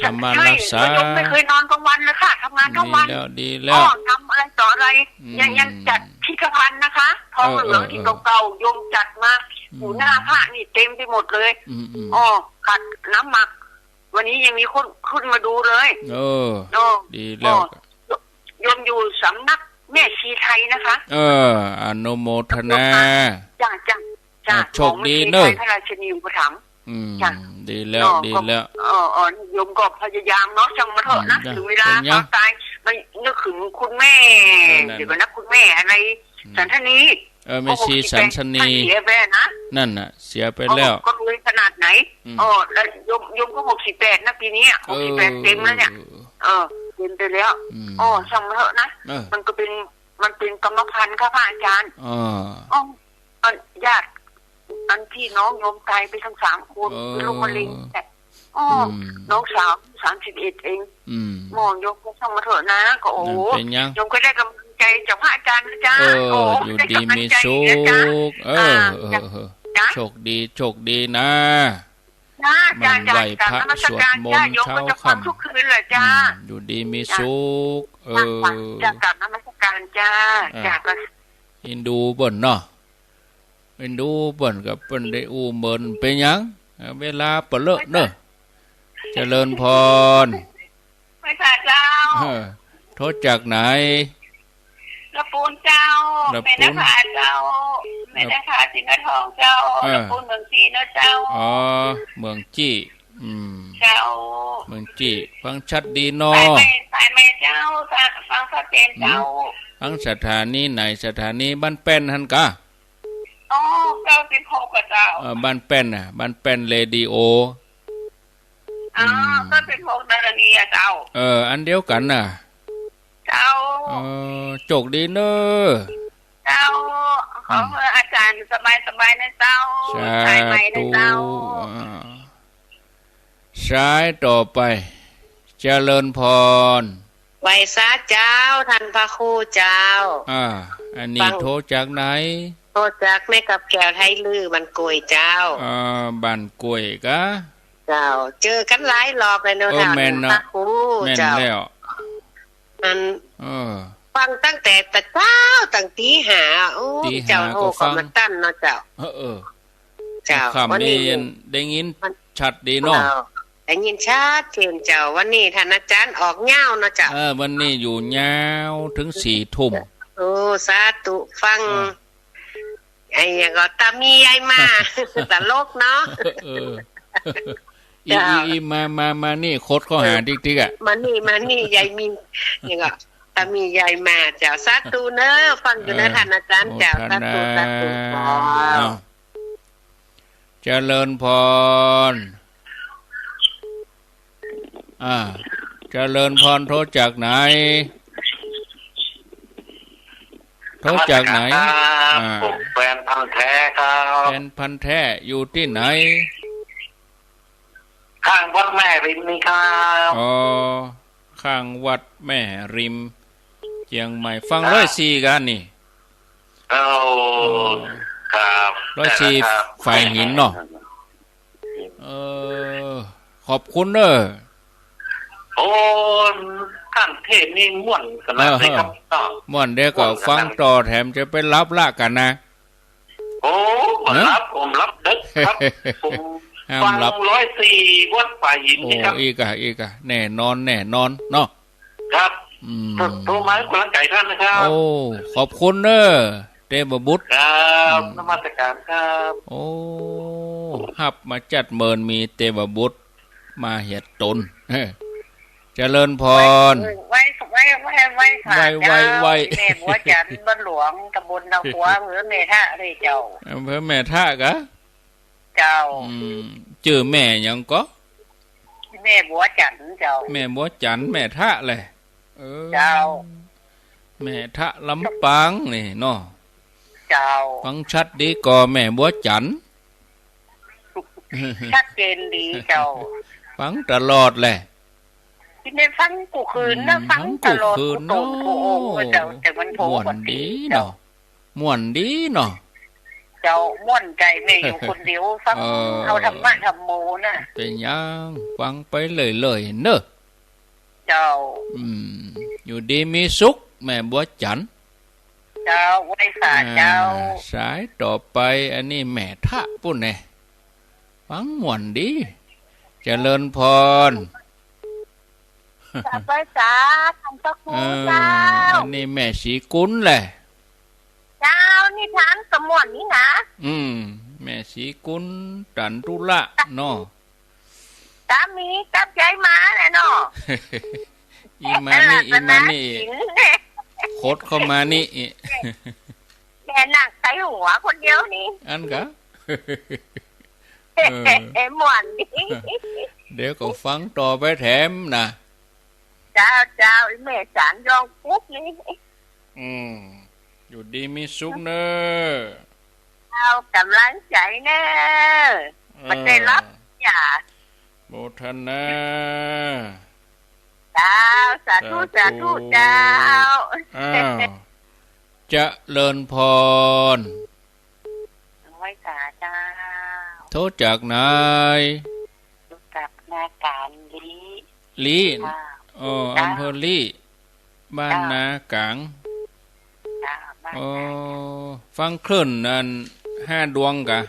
ทำมารักษา ใช่ โยมไม่เคยนอนกลางวันเลยค่ะ ทำงานทั้งวัน ดีแล้ว ดีแล้ว ก็ทำอะไรต่ออะไร อืม ยัง ยังจัดพิพิธภัณฑ์นะคะ ทองเหลือง เออ เออ ที่เก่าๆ โยมจัดมา อืม อยู่หน้าพระนี่เต็มไปหมดเลย อืม อืม อ้อ ขัดน้ำหมาก วันนี้ยังมีคนขึ้นมาดูเลย เออ เออ ดีแล้ว ก็โยมอยู่สำนักแม่ชีไทยนะคะ เออ อนุโมทนา จ้ะ จ้ะ จ้ะ อ่ะ โชคดีเนอะ ของแม่ชีไทยพระราชินีอุปถัมภ์ อืม จ้ะ ดีแล้ว เนาะ ดีแล้ว ก็ เออ เออ โยมก็พยายามเนาะ ช่างมันเถอะนะ อืม จ้ะ ถึงเวลา เป็นยัง ความตาย มันนึกถึงคุณแม่ เออ นั่น เดี๋ยวก่อนนะ คุณแม่อะไร อืม สันสนี เออ แม่ชีสันสนี ท่านเสียไปนะ นั่นน่ะ เสียไปแล้ว ก็รวยขนาดไหน อืม อ๋อ แล้วโยม โยมก็หกสิบแปดนะปีนี้ หกสิบแปด เออ เต็มแล้วเนี่ย เออ เต็มไปแล้ว อืม อ๋อ ช่างมันเถอะนะ เออ มันก็เป็น มันเป็นกรรมพันธุ์ค่ะพระอาจารย์ อ๋อ อ๋อ อันญาติ อันพี่น้องโยมตายไปทั้งสามคน เออ เป็นโรคมะเร็งเนี่ย อ๋อ อืม น้องสาว สามสิบเอ็ด เอง อืม หมอ โยมก็ช่างมันเถอะนะ ก็ โอ้ นั่นเป็นยัง โยมก็ได้กำลังใจจากพระอาจารย์นะจ๊ะ เออ โอ้ อยู่ดีมีสุข ได้กำลังใจนะจ๊ะ เออ อ่า เออ จ้ะ เออ จ้ะ โชคดี โชคดีนะ จ้ะ จ้ะ หมั่นไหว้พระ จ้ะ กราบนมัสการ สวดมนต์ จ้ะ โยมก็จะฟัง เช้าค่ำ ทุกคืนเลยจ้ะ อืม อยู่ดีมีสุข จ้ะ เออ จ้ะ จ้ะ กราบนมัสการจ้ะ อ่า จ้ะ ก็ เอ็นดูเปิ้นเนาะ เอ็นดูเปิ้นก็เปิ้นได้อู้เมิน เป็นหยัง เวลาเปิ้นเลอะเนอะ เจริญพร ไหว้พระเจ้า เออ โทรจากไหน ละปูนเจ้า ละปูน แม่นภาเจ้า แม่นภาสิงห์ทองเจ้า เออ ละปูนเมืองจีนนะเจ้า อ๋อ เมืองจีน อืม เจ้า เมืองจีน ฟังชัดดีเนาะ สายใหม่ สายใหม่เจ้า ฟัง ฟังชัดเจนเจ้า อืม ฟังสถานีไหน สถานีบ้านแป้นหั้นกา อ๋อ เก้าสิบหกอะเจ้า เออ บ้านแป้นน่ะ บ้านแป้นเรดิโอ อ๋อ อืม เก้าสิบหกดารานีอะเจ้า เออ อันเดียวกั๋นน่ะ เจ้า เออ โชคดีเนอะ เจ้า ขอหื้ออาจารย์สบายๆ นะเจ้า สาธุ สายใหม่นะเจ้า อ่า สายต่อไป เจริญพร ไหว้สาเจ้า ท่านพระครูเจ้า อ่า อันนี้ ฟัง โทรจากไหน โทรจากแม่กาบแก้ว ไทยลื้อ บ้านกล้วยเจ้า อ่า บ้านกล้วยกา เจ้า เจอกั๋นหลายรอบแล้วเนาะ เออ เจ้า แม่นเนาะ พระครู แม่น เจ้า แล้ว อัน เออ ฟังตั้งแต่ตะเจ๊า ตั้งตีห้า โอ้ ตีห้า เจ้า ก็ฟัง โอ้ ก็มาตั้นเนาะเจ้า เออ เออ เจ้า ค่ำ วันนี้ นี่ได้ยิน มัน ชัดดีเนาะ เจ้า ได้ยินชัดเจนเจ้า วันนี้ท่านอาจารย์ออกยาวเนาะเจ้า เออ วันนี้อยู่ยาวถึงสี่ทุ่ม โอ้ สาธุ ฟัง เออ ไอ้หยังก็ตามียายมา ตลกเนาะ เออ อี เจ้า อี อี มา มา มานี่ ขดเข้าหาติ๊กๆ อะ มานี่ มานี่ ยายมี หยังก็ ตามียายมาเจ้า สาธุเนอะ ฟังอยู่เนอะ เออ ท่านอาจารย์เจ้า โมทนา สาธุ สาธุ เจ้า อ้าว เจริญพร อ่า เจริญพร โทรจากไหน โทรจากไหน นมัสการครับ อ่า ผมแฟนพันธุ์แท้ครับ แฟนพันธุ์แท้ อยู่ตี้ไหน ข้างวัดแม่ริมนี่ครับ อ๋อ ข้างวัดแม่ริม เจียงใหม่ ฟัง ครับ ร้อยสี่ กานี่ โอ้ อ๋อ ครับ ร้อยสี่ ครับ ฝ่ายหินเนาะ เออ ขอบคุณเนอะ โอ้ ท่านเทศน์นี่ม่วนขนาดเลยครับ เออ เนาะ ม่วน เดี๋ยวก็ ม่วนขนาด ฟังต่อ แถมจะไปหลับละกั๋นนะ โอ้ บ่หลับ ฮะ ผมหลับดึกครับ ผม ห้ามหลับ ฟังร้อยสี่ วัดฝ่ายหินนี่ครับ โอ้ อีกอะ อีกอะ แน่นอน แน่นอนเนาะ ครับ อืม โทร โทรมาให้กำลังใจท่านนะครับ โอ้ ขอบคุณเนอะ เตวบุตร ครับ อืม นมัสการครับ โอ้ ฮับมาจัดเมิน มีเตวบุตรมาเหียดต๋น เจริญพร ไหว้ ไหว้ ไหว้ ไหว้ ไหว้ ไหว้ ไหว้ แม่บัวจันทร์ บ้านหลวง ตำบลนากัว อำเภอแม่ทะเลยเจ้า อำเภอแม่ทะกา เจ้า อืม จื้อแม่หยังก่อ แม่บัวจันทร์เจ้า แม่บัวจันทร์ แม่ทะแหละ เออ เจ้า แม่ทะลำปางนี่เนาะ เจ้า ฟังชัดดีก่อ แม่บัวจันทร์ ชัดเจนดีเจ้า ฟังตลอดแหละ ตี้ได้ฟังกู้คืนนะ อืม ฟังตลอด ฟังกู้คืน กู้ต๋นกู้โอ่ง เนาะ เจ้า แต่มันโทร ม่วนดีเนาะ เจ้า ม่วนดีเนาะ เจ้า ม่วนใจ๋ แม่อยู่คนเดียว ฟัง เออ เอาธรรมะธรรมโมนะ เป๋นหยัง ฟังไปเรื่อยๆ เน่อ เจ้า อืม อยู่ดีมีสุข แม่บัวจันทร์ เจ้า ไหว้สาเจ้า อ่า สายต่อไป อันนี้แม่ทะปู้นแน่ ฟังม่วนดี เจริญพร กราบไหว้สาท่านพระครู เออ เจ้า อันนี้แม่ศรีกุลแหละ เจ้า นี่ถามสมวนนี่นะ อืม แม่ศรีกุลตันตุละเนาะ สามีกับยายหมาแหละเนาะ อีหมานี่ อีหมานี่ ขดเข้ามานี่ แม่นั่งใส่หัวคนเดียวนี่ อันกะ เออ ม่วนดี เดี๋ยวก็ฟังต่อไปแถมนะ เจ้า เจ้า อีแม่สารยองปุ๊บนี่ อืม อยู่ดีมีสุขเน่อ เจ้า ก๋ำลังใจ๋เน่อ เออ บ่ได้หลับ อย่า โมทนา เจ้า สาธุ สาธุ สาธุ เจ้า อ้าว เจริญพร ไหว้สาเจ้า โทรจากไหน โทรจากนากลางลี้ ลี้ เจ้า อ๋อ เจ้า อำเภอลี้ บ้าน เจ้า นากลาง เจ้า บ้าน อ๋อ นากลาง ฟังคลื่นอันห้าดวงกะ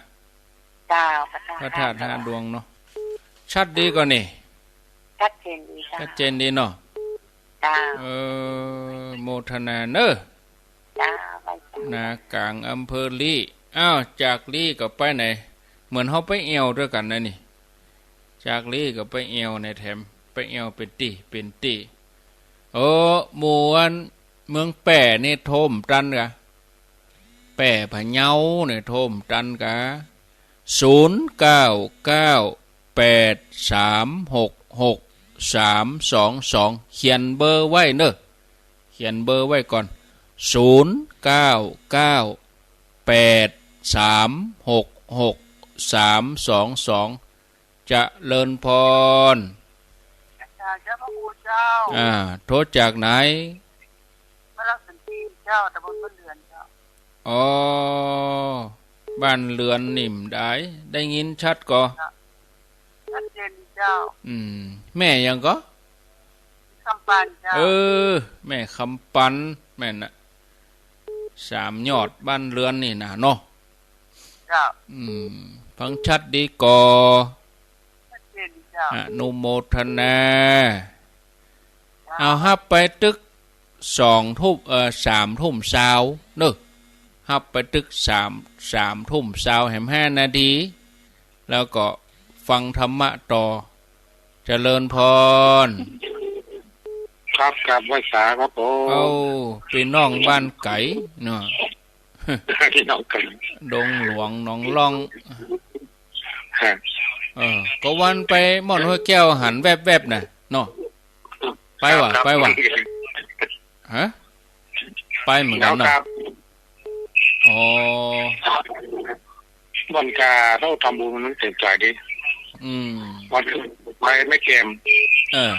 เจ้า พระธาตุ พระธาตุห้าดวงเนาะ ชัดดีก่อนี่ ชัดเจนดีเจ้า ชัดเจนดีเนาะ เจ้า เออ โมทนาเน่อ เจ้า ไหว้เจ้า นากลางอำเภอลี้ อ้าว จากลี้ก็ไปไหน เหมือนเฮาไปแอ่วตวยกั๋นนะนี่ จากลี้ก็ไปแอ่วในแถม ไปแอ่วเป๋นตี้ เป๋นตี้ โอ้ หมู่อันเมืองแป้นี่โทรบ่ตันกะ แป้พะเยาเนี่ยโทรบ่ตันกะ ศูนย์เก้าเก้า แปดสามหกหก สามสองสอง เขียนเบอร์ไว้เน่อ เขียนเบอร์ไว้ก่อน ศูนย์เก้าเก้า แปดสามหกหก สามสองสอง เจริญพร เจ้า เจ้าพระคุณเจ้า อ่า โทรจากไหน พระนครศรีเจ้า ตำบลบ้านเรือนเจ้า อ๋อ บ้านเรือนนิ่มได้ ได้ยินชัดก่อ ชัดเจนดีเจ้า อืม แม่หยังก่อ คำปันเจ้า เออ แม่คำปัน แม่นน่ะ สามยอดบ้านเรือนนี่นะเนาะ เจ้า อืม ฟังชัดดีก่อ ชัดเจนดีเจ้า อนุโมทนา เจ้า เอาฮับไปตึกสองทุ่ม เอ่อ สามทุ่มซาวเน่อ ฮับไปตึกสาม สามทุ่มซาวแหมห้านาที แล้วก็ฟังธรรมะต่อ เจริญพร ครับ ครับ ไหว้สาครับผม เอ้า ปี้น้องบ้านไก๋เนาะ ปี้น้องไก๋ ดงหลวงหนองล่อง ครับ เออ ก็วันไปม่อนห้วยแก้วหันแวบๆ น่ะเนาะ ไปว่ะ ครับ ไปว่ะ ฮะ ไปเหมือนกั๋นเนาะ ครับ อ๋อ วันกาเฮาทำบุญมันเต็มใจ๋ดี อืม วันไปไม่แกม เออ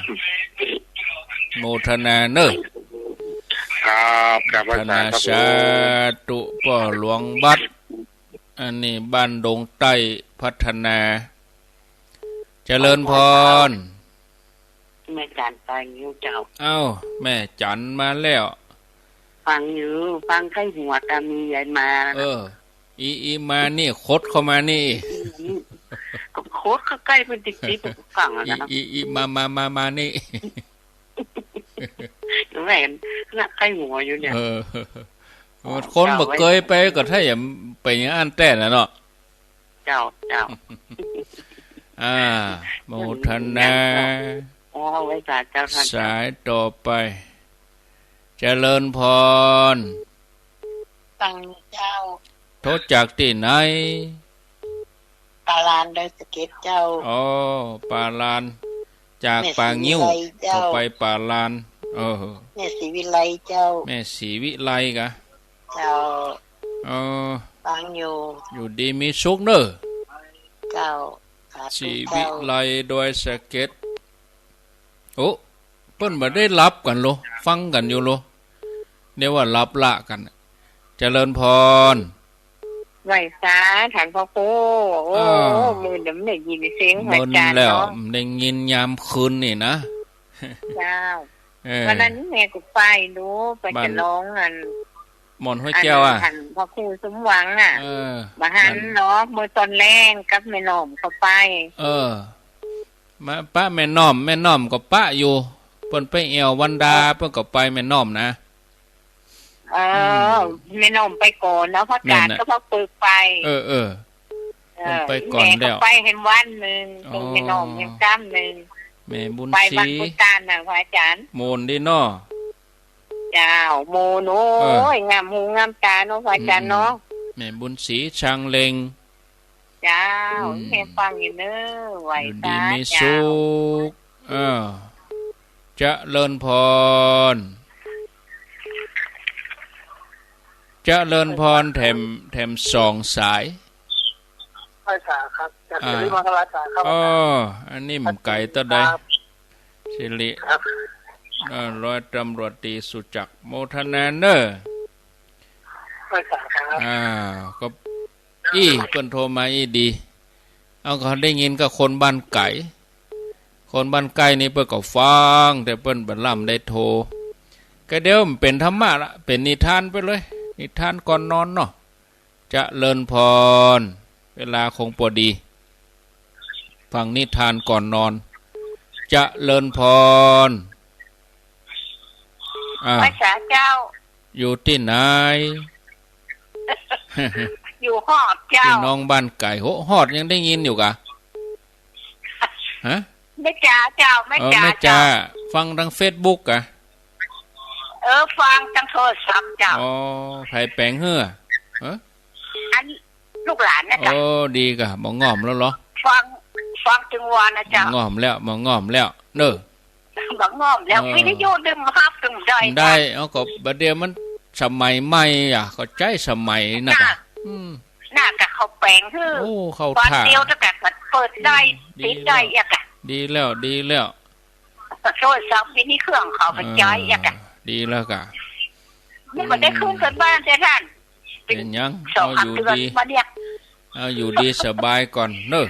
โมทนาเน่อ ครับ ครับ โมทนา สาธุ สาธุ ป้อหลวงบัด อันนี้บ้านดงใต้พัฒนา เจริญพร แม่จันทร์ฟังอยู่เจ้า เอ้า แม่จันทร์มาแล้ว ฟังอยู่ ฟังใก้หัวตามียายมา เออ อี อีมานี่ ขดเข้ามานี่ ก็ขดเข้าใก้เปิ้นติดๆ ฟังอะนะ อี อี อีมา มา มา มานี่ แม่นน่ะ ใก้หัวอยู่เนี่ย เออ คนบ่เกยไปก็ถ้าอย่างไปอย่างอั้นแต๊น่ะเนาะ เจ้า เจ้า อ่า โมทนา อ๋อ ไหว้สาเจ้าท่าน สายต่อไป เจริญพร ฟังเจ้า โทรจากตี้ไหน ป่าลานดอยสะเก็ดเจ้า อ๋อ ป่าลาน จากป่างิ้ว แม่ศรีวิไลเจ้า เข้าไปป่าลาน เออ แม่ศรีวิไลเจ้า แม่ศรีวิไลกะ เจ้า เออ ฟังอยู่ อยู่ดีมีสุขเน่อ เจ้า สาธุ ศรีวิไล เจ้า ดอยสะเก็ด โอ้ เปิ้นบ่ได้หลับกั๋นโล ฟังกั๋นอยู่โล เดี๋ยวว่าหลับละกั๋น เจริญพร ไหว้สาท่านพระครู โอ้ อ้าว มื้อนี้ได้ยินเสียงพระอาจ๋ารย์ มึนแล้ว เนาะ ได้ยินยามคืนนี่นะ เจ้า เออ วันนั้นแม่ก็ไปดู ไป บ้าน ฉลองอัน หม่อนห้วยแก้วอะ อัน ท่านพระครูสมหวังอะ เออ บ่หัน นั่น เนาะ มื้อตอนแลงกับแม่น้อมเข้าไป เออ มาปะแม่น้อม แม่น้อมก็ปะอยู่ เปิ้นไปแอ่ววันดา เปิ้นก็ไปแม่น้อมนะ เออ อืม แม่น้อมไปก่อนเนาะ พระกาด แม่นน่ะ กับพระปึกไป เออ เออ เออ เปิ้นไปก่อนแล้ว แม่ก็ไปแหมวันนึ่ง อ๋อ แม่น้อมแหมกำนึ่ง แม่บุญศรี ไปวันพุธตานน่ะ พระอาจ๋ารย์ โมนดีเนาะ เจ้า โมน โอ้ย เออ งามหูงามต๋าเนาะ พระอาจ๋ารย์เนาะ อืม แม่บุญศรี ชางเล็ง เจ้า อืม แหมฟังอยู่เน้อ ไหว้ อยู่ดี สา มี เจ้า สุข เออ เจริญพร เจริญพร แถม แถมสองสาย ไหว้สาครับ จาก อ่า สิริมังคลาสาครับ อ๋อ อันนี้บ่ไก๋เต้าใด ครับ สิริ ครับ เอ่อ ร้อยตำรวจตรีสุจักร โมทนาเน้อ ไหว้สาครับ อ่า ก็ อี้ เปิ้นโทรมาอี้ดี เอา ก็ได้ยินกับคนบ้านไก๋ คนบ้านใก้นี่เปิ้นก็ฟัง แต่เปิ้นบ่ล้ำได้โทร ก็เดี๋ยวมันเป๋นธรรมะละ เป๋นนิทานไปเลย นิทานก่อนนอนเนาะ เจริญพร เวลาคงปอดี ฟังนิทานก่อนนอน เจริญพร อ่า ไหว้สาเจ้า อยู่ตี้ไหน อยู่ฮอดเจ้า พี่น้องบ้านไก๋ โห ฮอดยังได้ยินอยู่กะ ฮะ แม่จ๋าเจ้า แม่ เออ จ๋า แม่จ๋า เจ้า ฟังตางเฟซบุ๊กกะ เออ ฟังตางโทรศัพท์เจ้า อ๋อ ใผแป๋งหื้อ เออ อันลูกหลานนะเจ้า โอ้ ดีกะ บ่ง่อมแล้วเหรอ ฟัง ฟังตึงวันนะเจ้า บ่ง่อมแล้ว บ่ง่อมแล้ว เน้อ บ่ง่อมแล้ว เออ วิทยุดึงฮับตึงได้ ได้ เจ้า เอา ก็บ่าเดี่ยวมันสมัยใหม่อะ ก็ใจ๊สมัยนะกะ น่ะ อืม น่ะกะเขาแป๋งหื้อ โอ้ เข้าท่า วันเดียวเจ้ากะเปิดได้ อืม ติดได้ ดีแล้ว อะกะ ดีแล้ว ดีแล้ว โทรศัพท์มีนี่เครื่องเขาไปใจ๊ เออ อะกะ ดีแล้วกะ นี่มันได้ อืม คืนเปิ้นบ้านเจ้าท่าน เป๋นหยัง สอง เอา สาม อยู่ เดือน ดี มาเนี่ย เอา อยู่ดีสบายก่อนเน้อ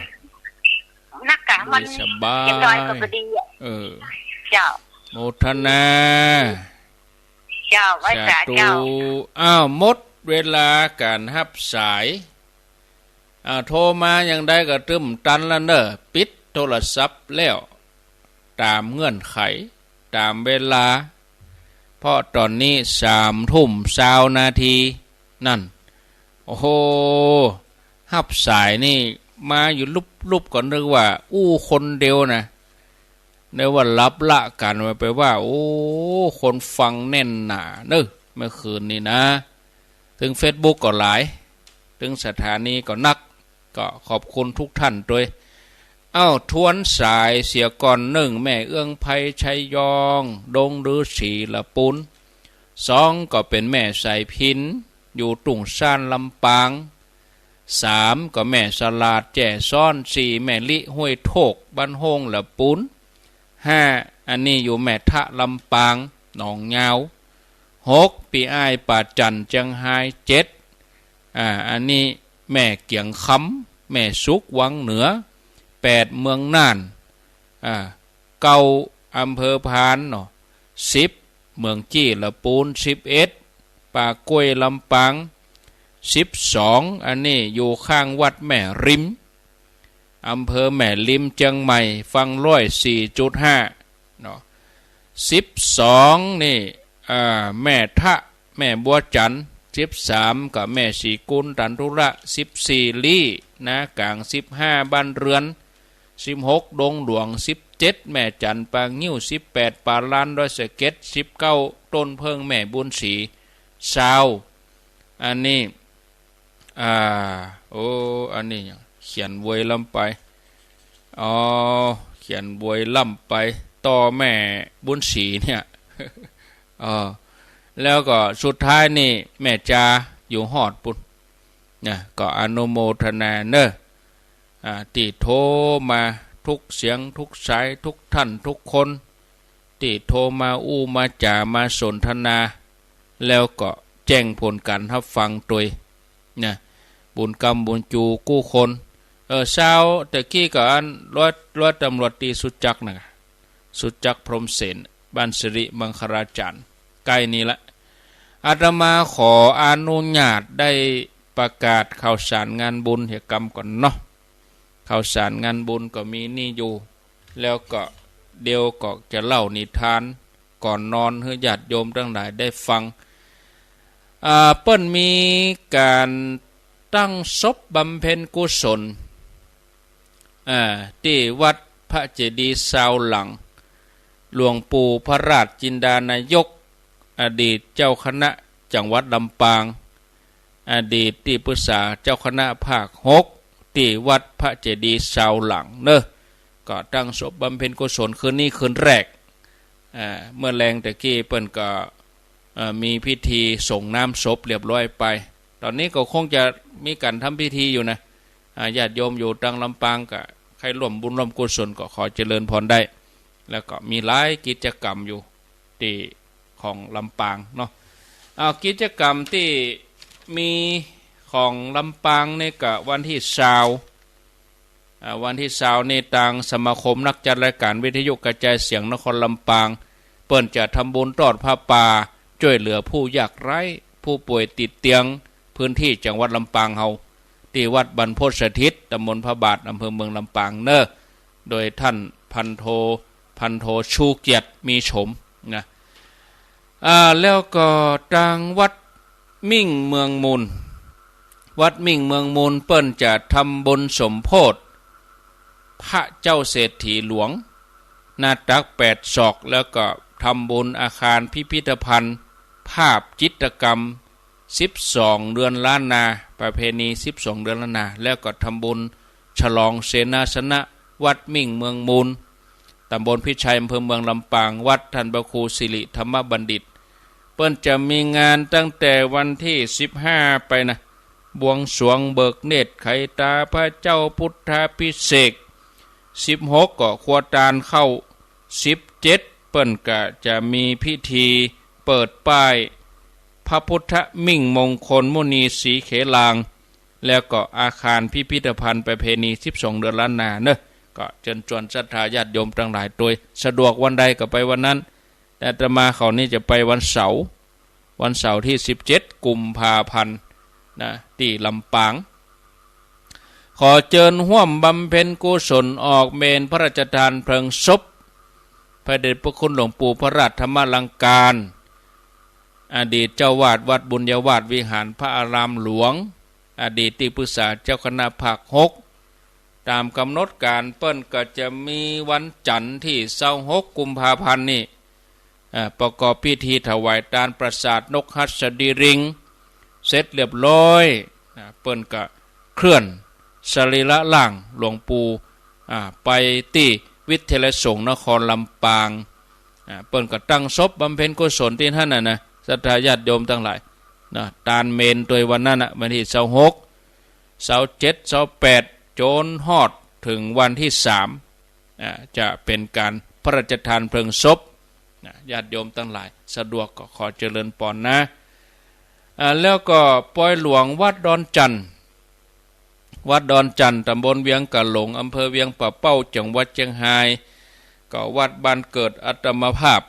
นักกะ มัน อยู่ดีสบาย อย่างน้อยก็บ่ดีอะ เออ เจ้า โมทนา เจ้า ไหว้สา สาธุ เจ้า อ้าว หมดเวลาก๋านฮับสาย อ่า โทรมาอย่างใดก็ตึมตันละเน้อ ปิดโทรศัพท์แล้ว ต๋ามเงื่อนไข ต๋ามเวลา เพราะต๋อนนี้สามทุ่มซาวนาที นั่น โอ้โห ฮับสายนี่มาอยู่ลุบๆ ก็นึกว่าอู้คนเดียวนะ นึกว่าหลับละกั๋นไปว่า โอ้ คนฟังแน่นหนาเน้อ เมื่อคืนนี้นะ ตึงเฟซบุ๊กก็หลาย ตึงสถานีก็นัก ก็ขอบคุณทุกท่านตวย เอ้า ทวนสายเสียก่อน นึ่ง แม่เอื้องไพร ชัยยอง ดงฤๅษีละปูน สอง ก็เป๋นแม่สายพิณ อยู่ตุ่งซ่าน ลำปาง สาม ก็แม่สลาด แจ้ซ้อน สี่ แม่ลิ ห้วยโทก บ้านโฮ่ง ละปูน ห้า อันนี้อยู่แม่ทะ ลำปาง หนองยาว หก ปี้อ้าย ป่าจั่น เจียงฮาย เจ็ด อ่า อันนี้แม่เกียงคำ แม่สุข วังเหนือ แปด เมืองน่าน อ่า เก้า อำเภอพานเนาะ สิบ เมืองจี้ ละปูน สิบเอ็ด ป่ากล้วย ลำปาง สิบสอง อันนี้อยู่ข้างวัดแม่ริม อำเภอแม่ริม เจียงใหม่ ฟังร้อยสี่จุดห้า เนาะ สิบสอง นี่ อ่า แม่ทะ แม่บัวจันทร์ สิบสาม ก็แม่ศรีกุล ตันทุระ สิบสี่ ลี้ นากลาง สิบห้า บ้านเรือน สิบหก ดงหลวง สิบเจ็ด แม่จันทร์ ปางงิ้ว สิบแปด ป่าลาน ดอยสะเก็ด สิบเก้า ต้นเผิ้ง แม่บุญศรี ซาว อันนี้ อ่า โอ้ อันนี้หยัง เขียนโวยล้ำไป อ๋อ เขียนโวยล้ำไป ต่อแม่บุญศรีเนี่ย เออ แล้วก็สุดท้ายนี่แม่จาอยู่ฮอดปุ้น นะ ก็อนุโมทนาเน้อ อ่า ตี้โทรมาทุกเสียงทุกสาย ทุกท่านทุกคน ตี้โทรมาอู้มาจ๋ามาสนทนา แล้วก็แจ้งผลก๋านฮับฟังตวย นะ บุญกำบุญจู๋กู้คน เออ เช้าแต่กี้ก็อันร้อย ร้อยตำรวจตรีสุจักรน่ะ สุจักร พรหมเสน บ้านสิริมังคลาจารย์ ใก้นี่ละ อาตมาขออนุญาตได้ประกาศข่าวสารงานบุญเหียกำก่อนเนาะ ข่าวสารงานบุญก็มีนี่อยู่ แล้วก็เดี๋ยวก็จะเล่านิทานก่อนนอนหื้อญาติโยมตังหลายได้ฟัง อ่า เปิ้นมีก๋านตั้งศพบำเพ็ญกุศล อ่า ตี้วัดพระเจดีย์ซาวหลัง หลวงปู่พระราชจินดานายก อดีตเจ้าคณะจังหวัดลำปาง อดีตตี้ปรึกษาเจ้าคณะภาคหก ตี้วัดพระเจดีย์ซาวหลังเนอะ ก็ตั้งศพบำเพ็ญกุศลคืนนี้คืนแรก อ่า เมื่อแลงแต่กี้เปิ้นก็ เอ่อ มีพิธีสรงน้ำศพเรียบร้อยไป ต๋อนนี้ก็คงจะมีก๋านทำพิธีอยู่นะ อ่า ญาติโยมอยู่ตังลำปางก็ใค่ร่วมบุญร่วมกุศลก็ขอเจริญพรได้ แล้วก็มีหลายกิจกรรมอยู่ตี้ของลำปางเนาะ อ่า กิจกรรมตี้มีของลำปางนี่ก็วันตี้ซาว อ่า วันตี้ซาวนี่ตางสมาคมนักจัดรายก๋านวิทยุกระจายเสียงนครลำปาง เปิ้นจะทำบุญตอดผ้าป่า จ้วยเหลือผู้ยากไร้ ผู้ป่วยติดเตียง พื้นตี้จังหวัดลำปางเฮา ตี้วัดบรรพตสถิต ตำบลพระบาท อำเภอเมืองลำปางเนอะ โดยท่านพันโท พันโทชูเกียรติ มีโฉมนะ อ่า แล้วก็ตางวัดมิ่งเมืองมูล วัดมิ่งเมืองมูลเปิ้นจะทำบุญสมโภชพระเจ้าเศรษฐีหลวง หน้าตักแปดศอก แล้วก็ทำบุญอาคารพิพิธภัณฑ์ภาพจิตรกรรม สิบสองเดือนล้านนา ประเพณีสิบสองเดือนล้านนา แล้วก็ทำบุญฉลองเสนาสนะวัดมิ่งเมืองมูล ตำบลพิชัย อำเภอเมืองลำปาง วัดท่านพระครูสิริธรรมบัณฑิต เปิ้นจะมีงานตั้งแต่วันตี้สิบห้าไปนะ บวงสรวงเบิกเนตรไขตาพระเจ้าพุทธาภิเษก สิบหกก็ครัวตานเข้า สิบเจ็ดเปิ้นก็จะมีพิธีเปิดป้ายพระพุทธมิ่งมงคลมุนีสีเขลาง แล้วก็อาคารพิพิธภัณฑ์ประเพณีสิบสองเดือนล้านนาเนอะ ก็เจิญจวนศรัทธาญาติโยมตังหลายตวย สะดวกวันใดก็ไปวันนั้น แต่อาตมาเขานี่จะไปวันเสาร์ วันเสาร์ตี้สิบเจ็ดกุมภาพันธ์นะ ตี้ลำปาง ขอเจิญฮ่วมบำเพ็ญกุศลออกเมรุพระราชทานเพลิงศพ พระเดชพระคุณหลวงปู่พระราชธรรมลังการ อดีตเจ้าวาดวัดบุญญาวาสวิหารพระอารามหลวง อดีตตี้ปรึกษาเจ้าคณะภาคหก ต๋ามก๋ำหนดก๋านเปิ้นก็จะมีวันจันทร์ตี้ซาวหกกุมภาพันธ์นี่ อ่า ประกอบพิธีถวายตานปราสาทนกหัสดีลิง เสร็จเรียบร้อย อ่า เปิ้นก็เคลื่อนสรีระร่างหลวงปู่ อ่า ไปตี้วิทยาลัยสงฆ์นครลำปาง อ่า เปิ้นก็ตั้งศพบำเพ็ญกุศลตี้หั้นน่ะนะ ศรัทธาญาติโยมตังหลายนะ ตานเมรุตวยวันนั้นน่ะ วันตี้ซาวหก ซาวเจ็ด ซาวแปด จ๋นฮอดเถิงวันตี้สาม อ่า จะเป๋นก๋านพระราชทานเพลิงศพนะ ญาติโยมตังหลายสะดวกก็ขอเจริญปอนนะ อ่า แล้วก็ปอยหลวงวัดดอนจั่น วัดดอนจั่น ตำบลเวียงก๋าหลง อำเภอเวียงป่าเป้า จังหวัดเจียงฮาย ก็วัดบ้านเกิดอาตมาภาพ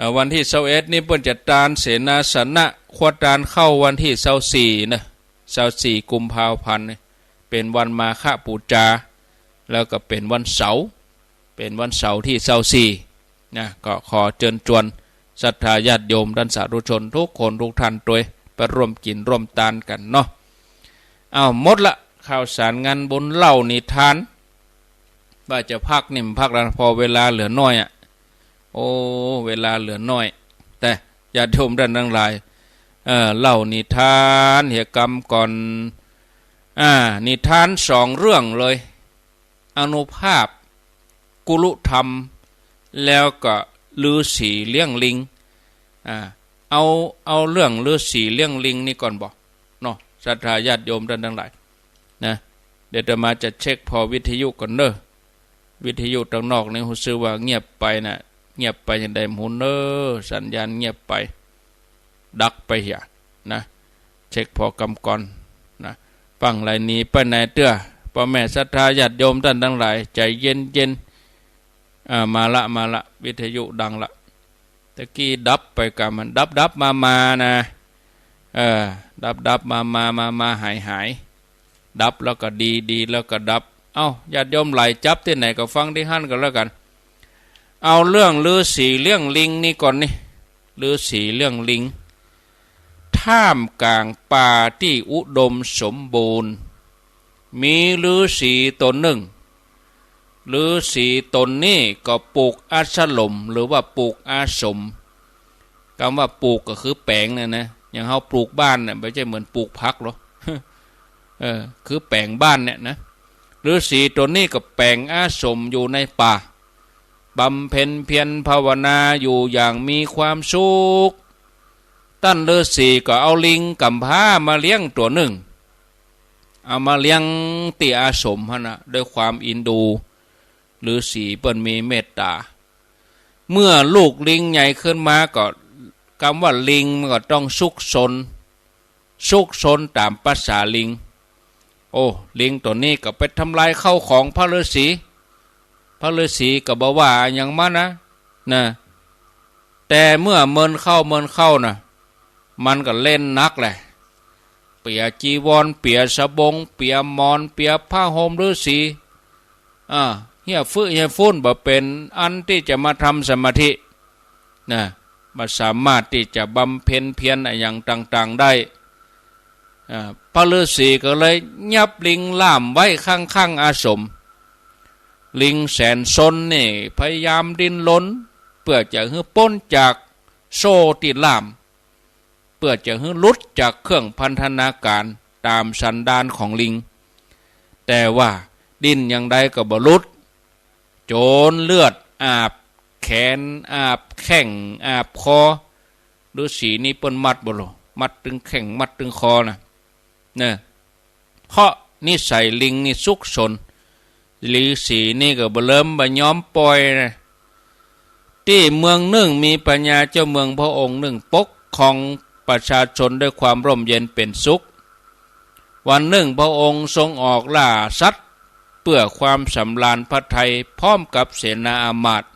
อ่า วันตี้ซาวเอ็ดนี่เปิ้นจะตานเสนาสนะ ครัวตานเข้าวันตี้ซาวสี่นะ ซาวสี่กุมภาพันธ์นี่ เป๋นวันมาฆปู๋จา แล้วก็เป๋นวันเสาร์ เป๋นวันเสาร์ตี้ซาวสี่นะ ก็ขอเจิญจวนศรัทธาญาติโยมต้านสาธุชนกู้คนกู้ต้านตวย ไปร่วมกิ๋นร่วมตานกั๋นเนาะ อ้าว หมดละ ข่าวสารงานบุญ เล่านิทาน ว่าจะพักนี่มันพักแล้ว เพราะเวลาเหลือน้อยอะ โอ้ เวลาเหลือน้อย แต่ญาติโยมต้านตังหลาย เอ่อ เล่านิทานเหียกำก่อน อ่า นิทานสองเรื่องเลย อานุภาพ กุลุธรรม แล้วก็ฤๅษีเลี้ยงลิง อ่า เอา เอาเรื่องฤๅษีเลี้ยงลิงนี่ก่อนบ่เนาะ ศรัทธาญาติโยมต้านตังหลายนะ เดี๋ยวอาตมาจะเช็คผ่อวิทยุก่อนเน้อ วิทยุตังนอกนี่ฮู้สึกว่าเงียบไปนะ เงียบไปจาใดบ่ฮู้เน้อ สัญญาณเงียบไป ดับไปเหียนะ เช็คผ่อกำก่อนนะ ฟั่งไหลหนีไปไหนเตื้อ ป้อแม่ศรัทธาญาติโยมต้านตังหลาย ใจ๋เย็นๆ อ่า มาละ มาละ วิทยุดังละ ตะกี้ดับไปก่ามัน ดับๆ มาๆ นะ เออ ดับๆ มาๆ มาๆ หายๆ ดับแล้วก็ดี ดีแล้วก็ดับ เอ้า ญาติโยมไหลจับตี้ไหนก็ฟังตี้หั้นก็แล้วกั๋น เอาเรื่องฤๅษีเลี้ยงลิงนี่ก่อนนี่ ฤๅษีเลี้ยงลิง ท่ามกลางป่าตี้อุดมสมบูรณ์ มีฤๅษีต๋นนึ่ง ฤๅษีต๋นนี้ก็ปลูกอาสรม หรือว่าปลูกอาสม กำว่าปลูกก็คือแป๋งเนี่ยนะ อย่างเฮาปลูกบ้านเนี่ย บ่ใจ้เหมือนปลูกผักหรอก เออ คือแป๋งบ้านเนี่ยนะ ฤๅษีต๋นนี้ก็แป๋งอาสมอยู่ในป่า บำเพ็ญเพียรภาวนาอยู่อย่างมีความสุข ต้านฤๅษีก็เอาลิงกำพร้ามาเลี้ยงตั๋วนึ่ง เอามาเลี้ยงตี้อาสมหั้นนะ ด้วยความเอ็นดู ฤๅษีเปิ้นมีเมตต๋า เมื่อลูกลิงใหญ่ขึ้นมาก็ กำว่าลิงมันก็ต้องซุกซน ซุกซนต๋ามประสาลิง โอ้ ลิงตั๋วนี้ก็ไปทำลายข้าวของพระฤๅษี พระฤๅษีก็บ่ว่าหยังมันนะ นะ แต่เมื่อเมินเข้าเมินเข้านะ มันก็เล่นนักแหละ เปียจีวร เปียสบง เปียหมอน เปียผ้าห่มฤๅษี อ่า เฮี้ยฟึเฮี้ยฟุ้น บ่เป๋นอันตี้จะมาทำสมาธิ นะ บ่สามารถตี้จะบำเพ็ญเพียรอะหยังต่างๆ ได้ อ่า พระฤๅษีก็เลยยับลิงล่ามไว้ข้างๆ อาสม ลิงแสนซนนี่พยายามดิ้นรน เปื้อจะหื้อป๊นจากโซ่ตี้ล่าม เปื้อจะหื้อหลุดจากเครื่องพันธนาการต๋ามสันดานของลิง แต่ว่าดิ้นอย่างใดก็บ่หลุด จ๋นเลือดอาบแขน อาบแข้ง อาบคอ ฤๅษีนี่เปิ้นมัดบ่ลง มัดตึงแข้ง มัดตึงคอนะ เน่อ เพราะนิสัยลิงนี่ซุกซน ฤๅษีนี่ก็บ่เลิมบ่ยอมป่อยนะ ตี้เมืองนึ่งมีพญาเจ้าเมืองพระองค์นึ่งปกครองประชาชนด้วยความร่มเย็นเป๋นสุข วันนึ่งพระองค์ทรงออกล่าสัตว์ เปื้อความสำราญพระทัยพร้อมกับเสนาอามาตย์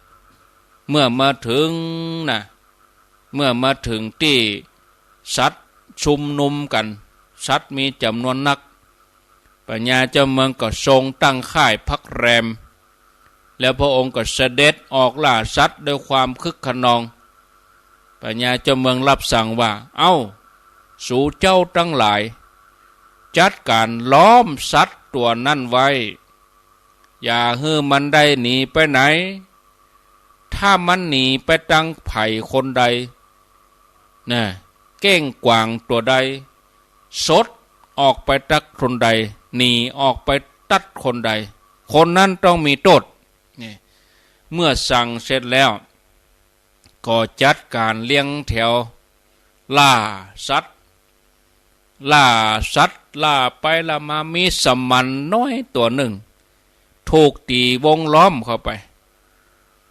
เมื่อมาเถิงนะ เมื่อมาเถิงตี้สัตว์ชุมนุมกั๋น สัตว์มีจ๋ำนวนนัก พญาเจ้าเมืองก็ทรงตั้งค่ายพักแรม แล้วพระองค์ก็เสด็จออกล่าสัตว์ด้วยความคึกคะนอง พญาเจ้าเมืองรับสั่งว่า เอ้า สูเจ้าตังหลาย จัดก๋านล้อมสัตว์ตั๋วนั้นไว้ อย่าหื้อมันได้หนีไปไหน ถ้ามันหนีไปตังใผคนใด นะ เก้งกวางตั๋วใด สดออกไปตั๊กคนใด หนีออกไปตั๊ดคนใด คนนั้นต้องมีโต้ษ นี่ เมื่อสั่งเสร็จแล้ว ก็จัดก๋านเรียงแถว ล่าสัตว์ ล่าสัตว์ ล่าไปล่ามา มีสมันน้อยตั๋วนึ่ง ถูกตี๋วงล้อมเข้าไป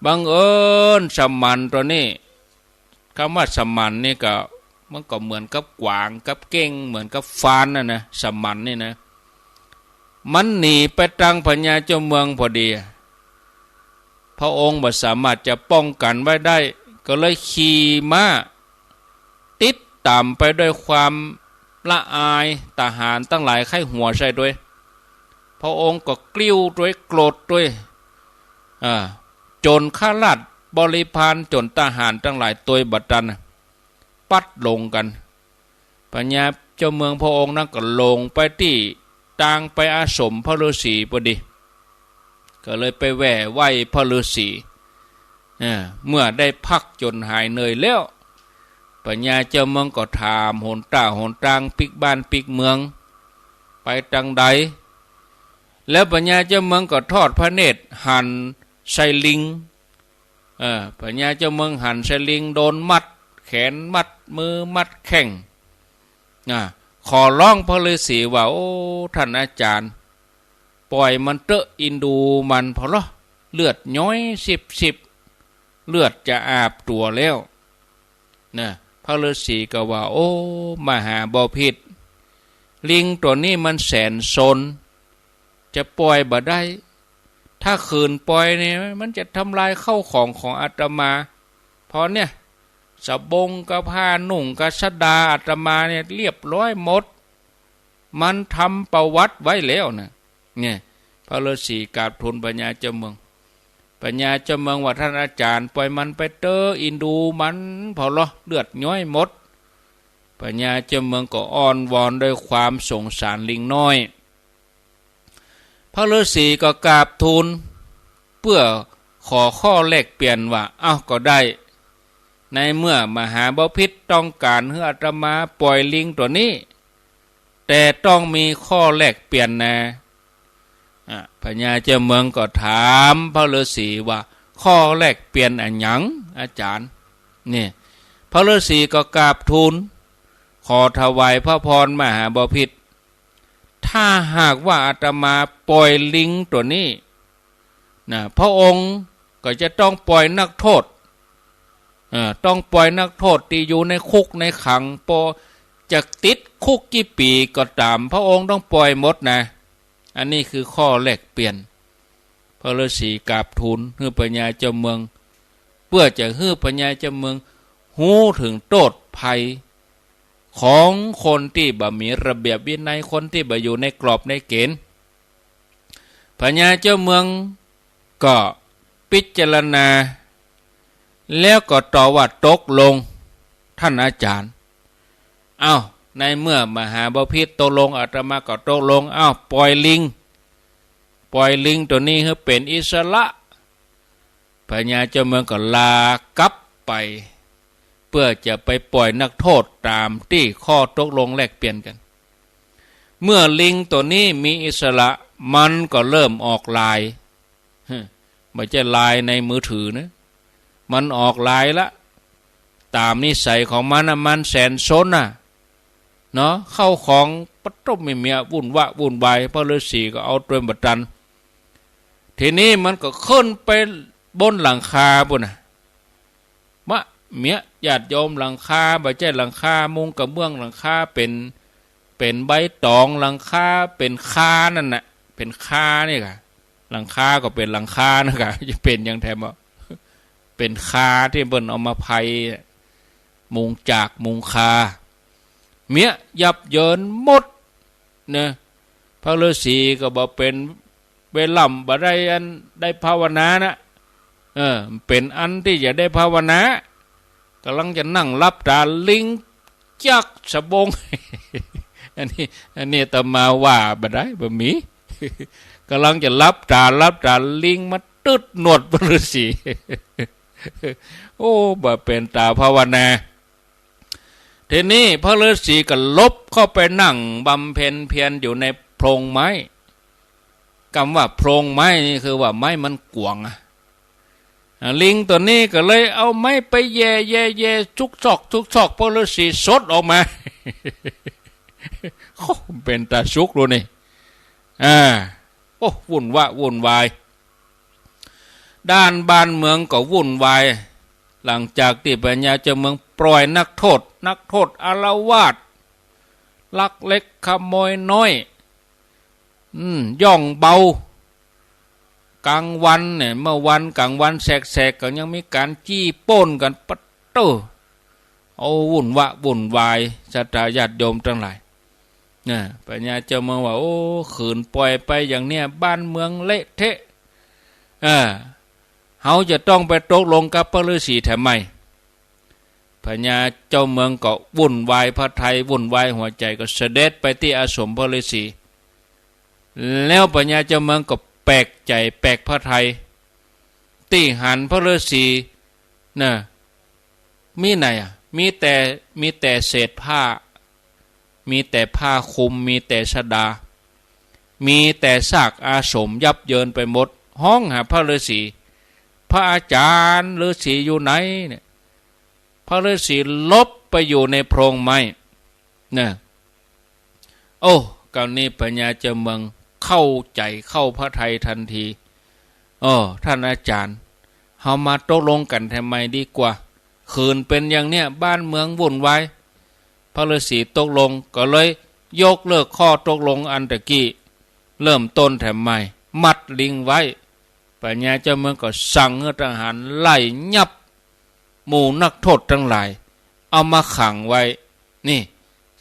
บังเอิญสมันตั๋วนี้ กำว่าสมันนี่ก็ มันก็เหมือนกับกวางกับเก้ง เหมือนกับฟานน่ะนะ สมันนี่นะ มันหนีไปตังพญาเจ้าเมืองพอดี พระองค์บ่สามารถจะป้องกั๋นไว้ได้ ก็เลยขี่ม้าติดต๋ามไปด้วยความละอาย ทหารตังหลายใค่หัวใส่ตวย พระองค์ก็กริ้วตวย โกรธตวย อ่า จ๋นข้าราชบริพาร จ๋นทหารตังหลายตวยบ่ตัน ปั๊ดหลงกั๋น พญาเจ้าเมืองพระองค์นั้นก็หลงไปตี้ตางไปอาสมพระฤๅษีพอดี ก็เลยไปแหว่ไหว้พระฤๅษี เออ เมื่อได้พักจ๋นหายเหนื่อยแล้ว พญาเจ้าเมืองก็ถามหนต้าหนตาง ปิ๊กบ้านปิ๊กเมือง ไปตังใด แล้วพญาเจ้าเมืองก็ทอดพระเนตรหันใส่ลิง เออ พญาเจ้าเมืองหันใส่ลิง โดนมัดแขน มัดมือ มัดแข้ง นะ ขอร้องพระฤๅษีว่า โอ้ ท่านอาจ๋ารย์ ป่อยมันเต๊อะ อินดูมันผ่อลอ เลือดย้อยซิบๆ เลือดจะอาบตั๋วแล้ว นะ พระฤๅษีก็ว่า โอ้ มหาบพิตร ลิงตั๋วนี้มันแสนซน จะป่อยบ่ได้ ถ้าขืนป่อยเนี่ย มันจะทำลายข้าวของของอาตมา เพราะเนี่ย สบงกับผ้านุ่งกับสดาอาตมาเนี่ยเรียบร้อยหมด มันทำประวัติไว้แล้วนะ เนี่ย พระฤๅษีกราบทูลพญาเจ้าเมือง พญาเจ้าเมืองว่า ท่านอาจารย์ ป่อยมันไปเต๊อะ อินดูมัน เผาเหลาะเลือดย้อยหมด พญาเจ้าเมืองก็อ้อนวอนด้วยความสงสารลิงน้อย พระฤๅษีก็กราบทูล เพื่อขอข้อแลกเปลี่ยนว่า เอ้า ก็ได้ ในเมื่อมหาบพิตรต้องการหื้ออาตมาป่อยลิงตั๋วนี้ แต่ต้องมีข้อแลกเปลี่ยนนะ อ่ะ พญาเจ้าเมืองก็ถามพระฤๅษีว่า ข้อแลกเปลี่ยนอะหยังอาจารย์ เนี่ย พระฤๅษีก็กราบทูล ขอถวายพระพรมหาบพิตร ถ้าหากว่าอาตมาป่อยลิงตั๋วนี้นะ พระองค์ก็จะต้องป่อยนักโทษ เอ่อ ต้องป่อยนักโทษตี้อยู่ในคุกในขัง ปอจะติดคุกกี่ปี๋ก็ต๋าม พระองค์ต้องป่อยหมดนะ อันนี้คือข้อแลกเปลี่ยน พระฤๅษีกราบทูลหื้อพญาเจ้าเมือง เพื่อจะหื้อพญาเจ้าเมืองฮู้เถิงโต้ษภัยของคนตี้บ่มีระเบียบวินัย คนตี้บ่อยู่ในกรอบในเก๋ณฑ์ พญาเจ้าเมืองก็พิจารณา แล้วก็ตอบว่า ตกลง ท่านอาจารย์ เอ้า ในเมื่อมหาบพิตรตกลง อาตมาก็ตกลง เอ้า ป่อยลิง ป่อยลิงตั๋วนี้หื้อเป๋นอิสระ พญาเจ้าเมืองก็ลากลับไป เพื่อจะไปป่อยนักโทษต๋ามตี้ข้อตกลงแลกเปลี่ยนกั๋น เมื่อลิงตั๋วนี้มีอิสระ มันก็เริ่มออกไลน์ บ่ใจ้ไลน์ในมือถือนะ มันออกไลน์ละ ต๋ามนิสัยของมันนะ มันแสนซนนะ เนาะ เข้าของปะต้มไม่เมีย วุ่นวะวุ่นวาย พระฤๅษีก็เอาตวยบ่ตัน ทีนี้มันก็ขึ้นไปบนหลังคาปู้นนะ มะเมียญาติโยม หลังคา บ่ใจ้หลังคามุงกระเบื้อง หลังคาเป๋น เป๋นใบต๋อง หลังคาเป๋นคานั่นน่ะ เป๋นคานี่ก่ะ หลังคาก็เป๋นหลังคานะก่ะ จะเป๋นหยังแถมบ่ เป๋นคาตี้เปิ้นเอามาไพมุงจากมุงคา เมียยับเยินหมดนะ พระฤๅษีก็บ่เป๋น เวล่ำบ่ได้อันได้ภาวนานะ เออ เป๋นอันตี้จะได้ภาวนา ก่ำลังจะนั่งหลับต๋า ลิงจักสะบง อันนี้ อันนี้อาตมาว่าบ่ได้ บ่มี ก่ำลังจะหลับต๋า หลับต๋า ลิงมาตึ๊ดหนวดพระฤๅษี โอ้ บ่เป๋นต๋าภาวนา ทีนี้พระฤๅษีก็หลบเข้าไปนั่งบำเพ็ญเพียรอยู่ในโพรงไม้ กำว่าโพรงไม้นี่คือว่าไม้มันกว้างอะ อ่า ลิงตั๋วนี้ก็เลยเอาไม้ไปแหย่ แหย่ แหย่ ทุกซอก ทุกซอก พระฤๅษีสดออกมา โอ้ เป๋นต๋าสุกดูนี่ อ่า โอ้ วุ่นวะวุ่นวาย ด้านบ้านเมืองก็วุ่นวาย หลังจากตี้พญาเจ้าเมืองป่อยนักโทษ นักโทษอาละวาด ลักเล็กขโมยน้อย อืม ย่องเบา กลางวันเนี่ย เมื่อวันกลางวันแสกๆ ก็ยังมีก๋านจี้ปล้นกั๋น ปะโต้ โอ้ วุ่นวะวุ่นวาย ศรัทธาญาติโยมตังหลาย นะ พญาเจ้าเมืองว่า โอ้ ขืนป่อยไปอย่างเนี้ย บ้านเมืองเละเทะ เออ เฮาจะต้องไปตกลงกับพระฤๅษีแถมใหม่ พญาเจ้าเมืองก็วุ่นวายพระทัย วุ่นวายหัวใจ๋ ก็เสด็จไปตี้อาสมพระฤๅษี แล้วพญาเจ้าเมืองก็แปลกใจ๋แปลกพระทัย ตี้หันพระฤๅษี นะ มีไหนอะ มีแต่ มีแต่เศษผ้า มีแต่ผ้าคลุม มีแต่สดา มีแต่ซากอาสมยับเยินไปหมด ฮ้องหาพระฤๅษี พระอาจารย์ฤๅษีอยู่ไหนเนี่ย พระฤๅษีหลบไปอยู่ในโพรงไม้ นะ โอ้ กราวนี้พญาเจ้าเมืองเข้าใจ๋เข้าพระทัยตันที โอ้ ท่านอาจารย์ เฮามาตกลงกั๋นแถมใหม่ดีกว่า ขืนเป๋นอย่างเนี้ย บ้านเมืองวุ่นวาย พระฤๅษีตกลง ก็เลย ยกเลิกข้อตกลงอันตะกี้ เริ่มต้นแถมใหม่ มัดลิงไว้ พญาเจ้าเมืองก็สั่งหื้อทหารไล่ยับ หมู่นักโทษตังหลาย เอามาขังไว้ นี่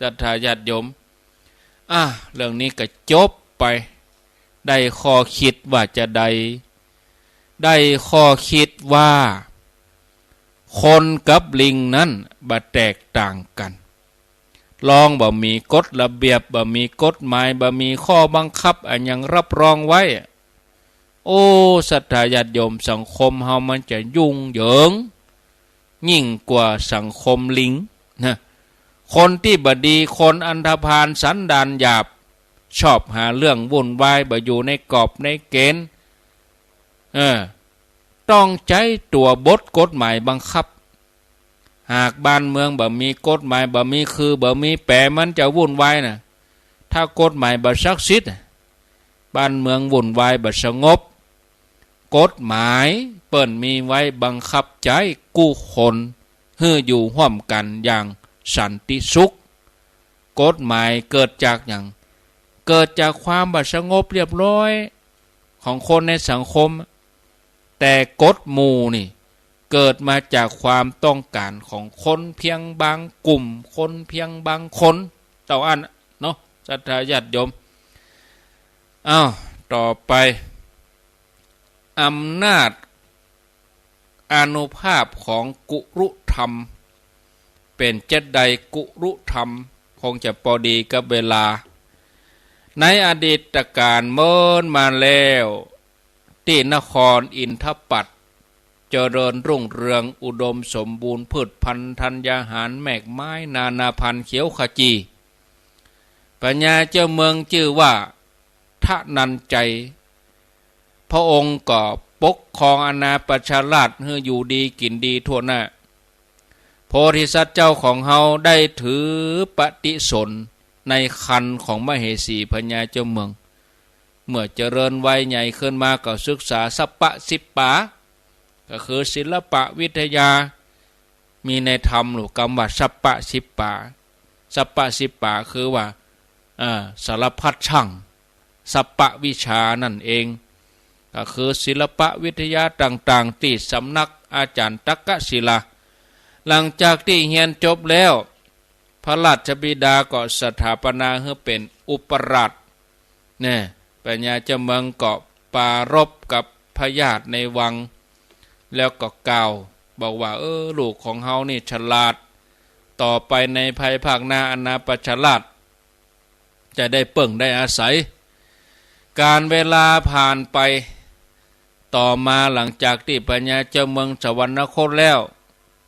ศรัทธาญาติโยม อ่ะ เรื่องนี้ก็จบไป ได้ข้อคิดว่าจาใด ได้ข้อคิดว่า คนกับลิงนั้นบ่แตกต่างกั๋น ลองบ่มีกฎระเบียบ บ่มีกฎหมาย บ่มีข้อบังคับอันหยังรับรองไว้ โอ้ ศรัทธาญาติโยม สังคมเฮามันจะยุ่งเหยิง ยิ่งกว่าสังคมลิงนะ คนตี้บ่ดี คนอันธพาล สันดานหยาบ ชอบหาเรื่องวุ่นวาย บ่อยู่ในกอบในเกณฑ์ เออ ต้องใจ๊ตั๋วบทกฎหมายบังคับ หากบ้านเมืองบ่มีกฎหมาย บ่มีคือ บ่มีแป๋ มันจะวุ่นวายนะ ถ้ากฎหมายบ่ศักดิ์สิทธิ์ บ้านเมืองวุ่นวายบ่สงบ กฎหมายเปิ้นมีไว้บังคับใจ๊กู้คนหื้ออยู่ฮ่วมกั๋นอย่างสันติสุข กฎหมายเกิดจากหยัง เกิดจากความบ่สงบเรียบร้อยของคนในสังคม แต่กฎหมู่นี่เกิดมาจากความต้องการของคนเพียงบางกลุ่ม คนเพียงบางคน เต้าอั้นเนาะ ศรัทธาญาติโยม อ้าว ต่อไป อำนาจอานุภาพของกุรุธรรม เป๋นจาใดกุรุธรรม คงจะปอดีกับเวลา ในอดีตกาลเมินมาแล้ว ตี้นครอินทปัตต เจริญรุ่งเรืองอุดมสมบูรณ์ พืชพันธุ์ธัญญาหาร แมกไม้นานาพันธุ์เขียวขจี พญาเจ้าเมืองจื้อว่าทนัญชัย พระองค์ก็ปกครองอาณาประชาราษฎร์หื้ออยู่ดีกิ๋นดีทั่วหน้า โพธิสัตว์เจ้าของเฮาได้ถือปฏิสนธิในครรภ์ของมเหสีพญาเจ้าเมือง เมื่อเจริญวัยใหญ่ขึ้นมาก็ศึกษาสัพพะสิบป๋า ก็คือศิลปะวิทยา มีในธรรมลูกกำว่าสัพพะสิบป๋า สัพพะสิบป๋าคือว่า เอ่อ สารพัดช่าง สัพพะวิชานั่นเอง ก็คือศิลปะวิทยาต่างๆ ตี้สำนักอาจารย์ตักกศิลา หลังจากตี้เฮียนจบแล้ว พระราชบิดาก็สถาปนาหื้อเป๋นอุปราช เนี่ย พญาเจ้าเมืองก็ปรารภกับพญาติในวัง แล้วก็กล่าวบอกว่า เออ ลูกของเฮานี่ฉลาด ต่อไปในภายภาคหน้าอาณาประชาราษฎร์ จะได้เปิ้งได้อาศัย กาลเวลาผ่านไป ต่อมาหลังจากตี้พญาเจ้าเมืองสวรรคตแล้ว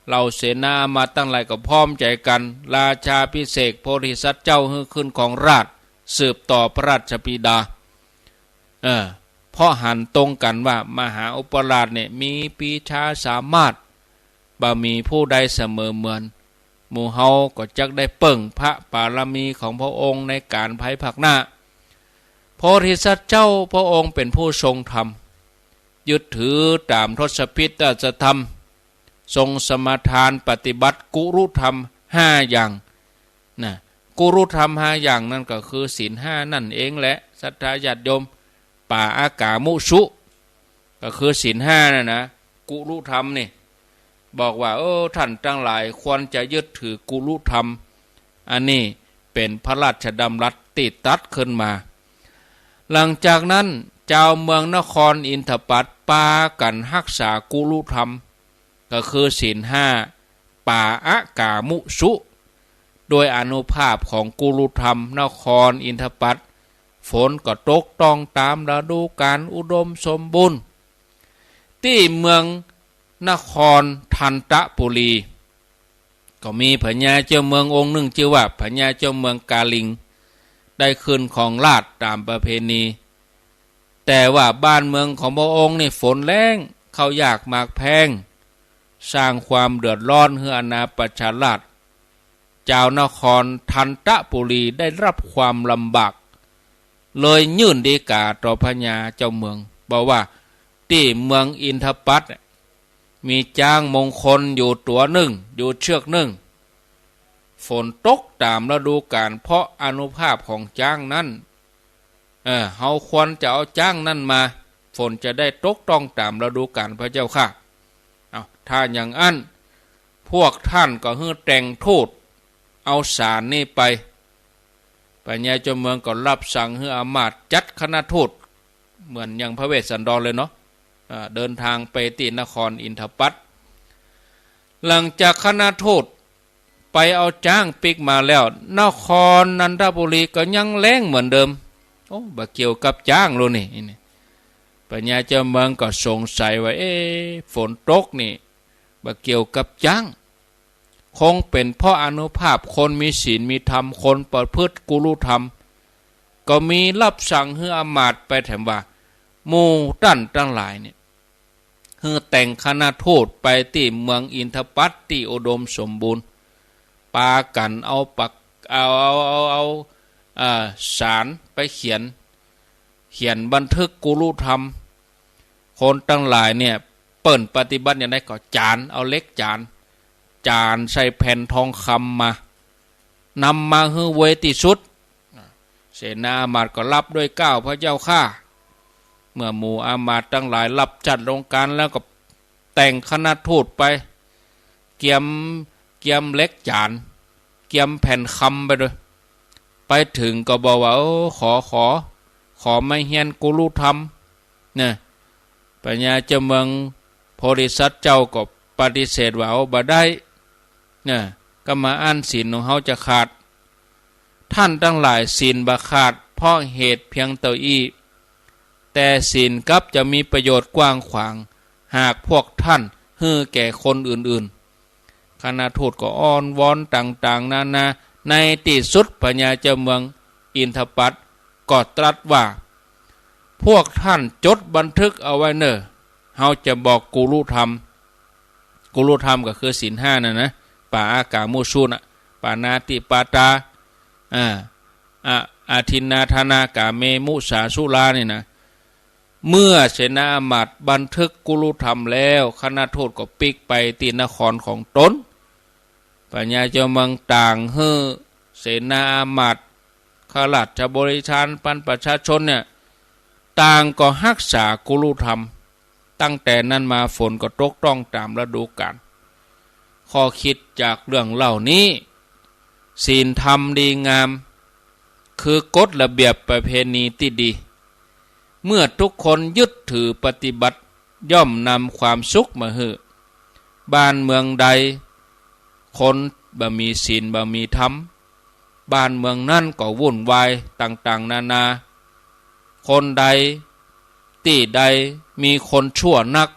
เหล่าเสนาอามาตย์ตังหลายก็พร้อมใจ๋กั๋น ราชาภิเษกโพธิสัตว์เจ้าหื้อขึ้นครองราชย์ สืบต่อพระราชบิดา เออ เพราะหันตรงกั๋นว่ามหาอุปราชเนี่ยมีปรีชาสามารถ บ่มีผู้ใดเสมอเหมือน หมู่เฮาก็จักได้เปิ้งพระบารมีของพระองค์ในกาลภายภาคหน้า โพธิสัตว์เจ้าพระองค์เป๋นผู้ทรงธรรม ยึดถือต๋ามทศพิธราชธรรม ทรงสมาทานปฏิบัติกุรุธรรมห้าอย่าง นะ กุรุธรรมห้าอย่างนั้นก็คือศีลห้านั่นเองแหละ ศรัทธาญาติโยม ปาอากามุสุ ก็คือศีลห้าน่ะนะ กุรุธรรมนี่ บอกว่า เออ ท่านตังหลายควรจะยึดถือกุรุธรรม อันนี้เป๋นพระราชดำรัสตี้ตรัสขึ้นมา หลังจากนั้นจาวเมืองนครอินทปัตตปากั๋นฮักษากุรุธรรม ก็คือศีลห้า ปาอากามุสุ ด้วยอานุภาพของกุรุธรรมนครอินทปัตต ฝนก็ตกต้องต๋ามฤดูกาลอุดมสมบูรณ์ ตี้เมืองนครทันตปุรี ก็มีพญาเจ้าเมืององค์นึ่งจื้อว่าพญาเจ้าเมืองกาลิง ได้ขึ้นครองราชย์ต๋ามประเพณี แต่ว่าบ้านเมืองของพระองค์นี่ฝนแล้ง ข้าวยากหมากแพง สร้างความเดือดร้อนหื้ออาณาประชาราษฎร์ จาวนครทันตปุรีได้รับความลำบาก เลยยื่นฎีก๋าต่อพญาเจ้าเมือง บอกว่าตี้เมืองอินทปัตต มีจ๊างมงคลอยู่ตั๋วนึ่ง อยู่เชือกนึ่ง ฝนตกต๋ามฤดูกาล เพราะอานุภาพของจ๊างนั้น เออ เฮาควรจะเอาจ๊างนั้นมา ฝนจะได้ตกต้องต๋ามฤดูกาล พระเจ้าข้า เอา ถ้าอย่างอั้น พวกท่านก็หื้อแต่งทูต เอาสารนี้ไป ปัญญาเจ้าเมืองก็รับสั่งหื้ออามาตย์จัดคณะทูต เหมือนอย่างพระเวสสันดรเลยเนาะ อ่า เดินทางไปตี้นครอินทปัต หลังจากคณะทูตไปเอาจ๊างปิ๊กมาแล้ว นครนันทบุรีก็ยังแล้งเหมือนเดิม โอ้ บ่เกี่ยวกับจ๊างแล้วนี่ นี่ ปัญญาเจ้าเมืองก็สงสัยว่า เอ๊ะ ฝนตกนี่ บ่เกี่ยวกับจ๊าง คงเป๋นเพราะอานุภาพคนมีศีลมีธรรม คนประพฤติกุลุธรรม ก็มีรับสั่งหื้ออามาตย์ไปแถมว่า หมู่ต้านตังหลายเนี่ย หื้อแต่งคณะทูตไปตี้เมืองอินทปัตตี้อุดมสมบูรณ์ ปากั๋นเอาปาก เอา เอา เอา เอา อ่า สารไปเขียน เขียนบันทึกกุลุธรรม คนตังหลายเนี่ย เปิ้นปฏิบัติอย่างใดก็จาน เอาเหล็กจาน จานใส่แผ่นทองคำมา นำมาหื้อไวตี้สุด เสนาอามาตย์ก็รับด้วยเกล้า พระเจ้าข้า เมื่อหมู่อามาตย์ตังหลายรับจัดลงการแล้วก็แต่งคณะทูตไป เกียม เกียมเหล็กจาน เกียมแผ่นคำไปโดย ไปเถิงก็บอกว่า โอ้ ขอ ขอ ขอมาเฮียนกุลุธรรม เนี่ย ปัญญาเจ้าเมืองโพธิสัตว์เจ้าก็ปฏิเสธว่า โอ้ บ่ได้ เนี่ย กำมาอั้นศีลของเฮาจะขาด ท่านตังหลาย ศีลบ่ขาด เพราะเหตุเพียงเต้าอี้ แต่ศีลกลับจะมีประโยชน์กว้างขวาง หากพวกท่านหื้อแก่คนอื่นๆ คณะทูตก็อ้อนวอนต่างๆ นานา ในตี้สุดพญาเจ้าเมืองอินทปัตก็ตรัสว่า พวกท่านจดบันทึกเอาไว้เน่อ เฮาจะบอกกุลุธรรม กุลุธรรมก็คือศีลห้านั่นนะ ปาอากามุสุนะ ปานาติปาตา อ่า อะ อาทินนาทานา กาเมมุสาสุรานี่นะ เมื่อเสนาอามาตย์บันทึกกุลุธรรมแล้ว คณะทูตก็ปิ๊กไปตี้นครของตน พญาเจ้าเมืองต่างหื้อเสนาอามาตย์ ข้าราชบริพาร ปานประชาชนเนี่ย ต่างก็ฮักษากุลุธรรม ตั้งแต่นั้นมาฝนก็ตกต้องต๋ามฤดูกาล ข้อคิดจากเรื่องเล่านี้ ศีลธรรมดีงาม คือกฎระเบียบประเพณีตี้ดี เมื่อทุกคนยึดถือปฏิบัติ ย่อมนำความสุขมาหื้อ บ้านเมืองใด คนบ่มีศีลบ่มีธรรม บ้านเมืองนั้นก็วุ่นวายต่างๆ นานา คนใด ตี้ใดมีคนชั่วนัก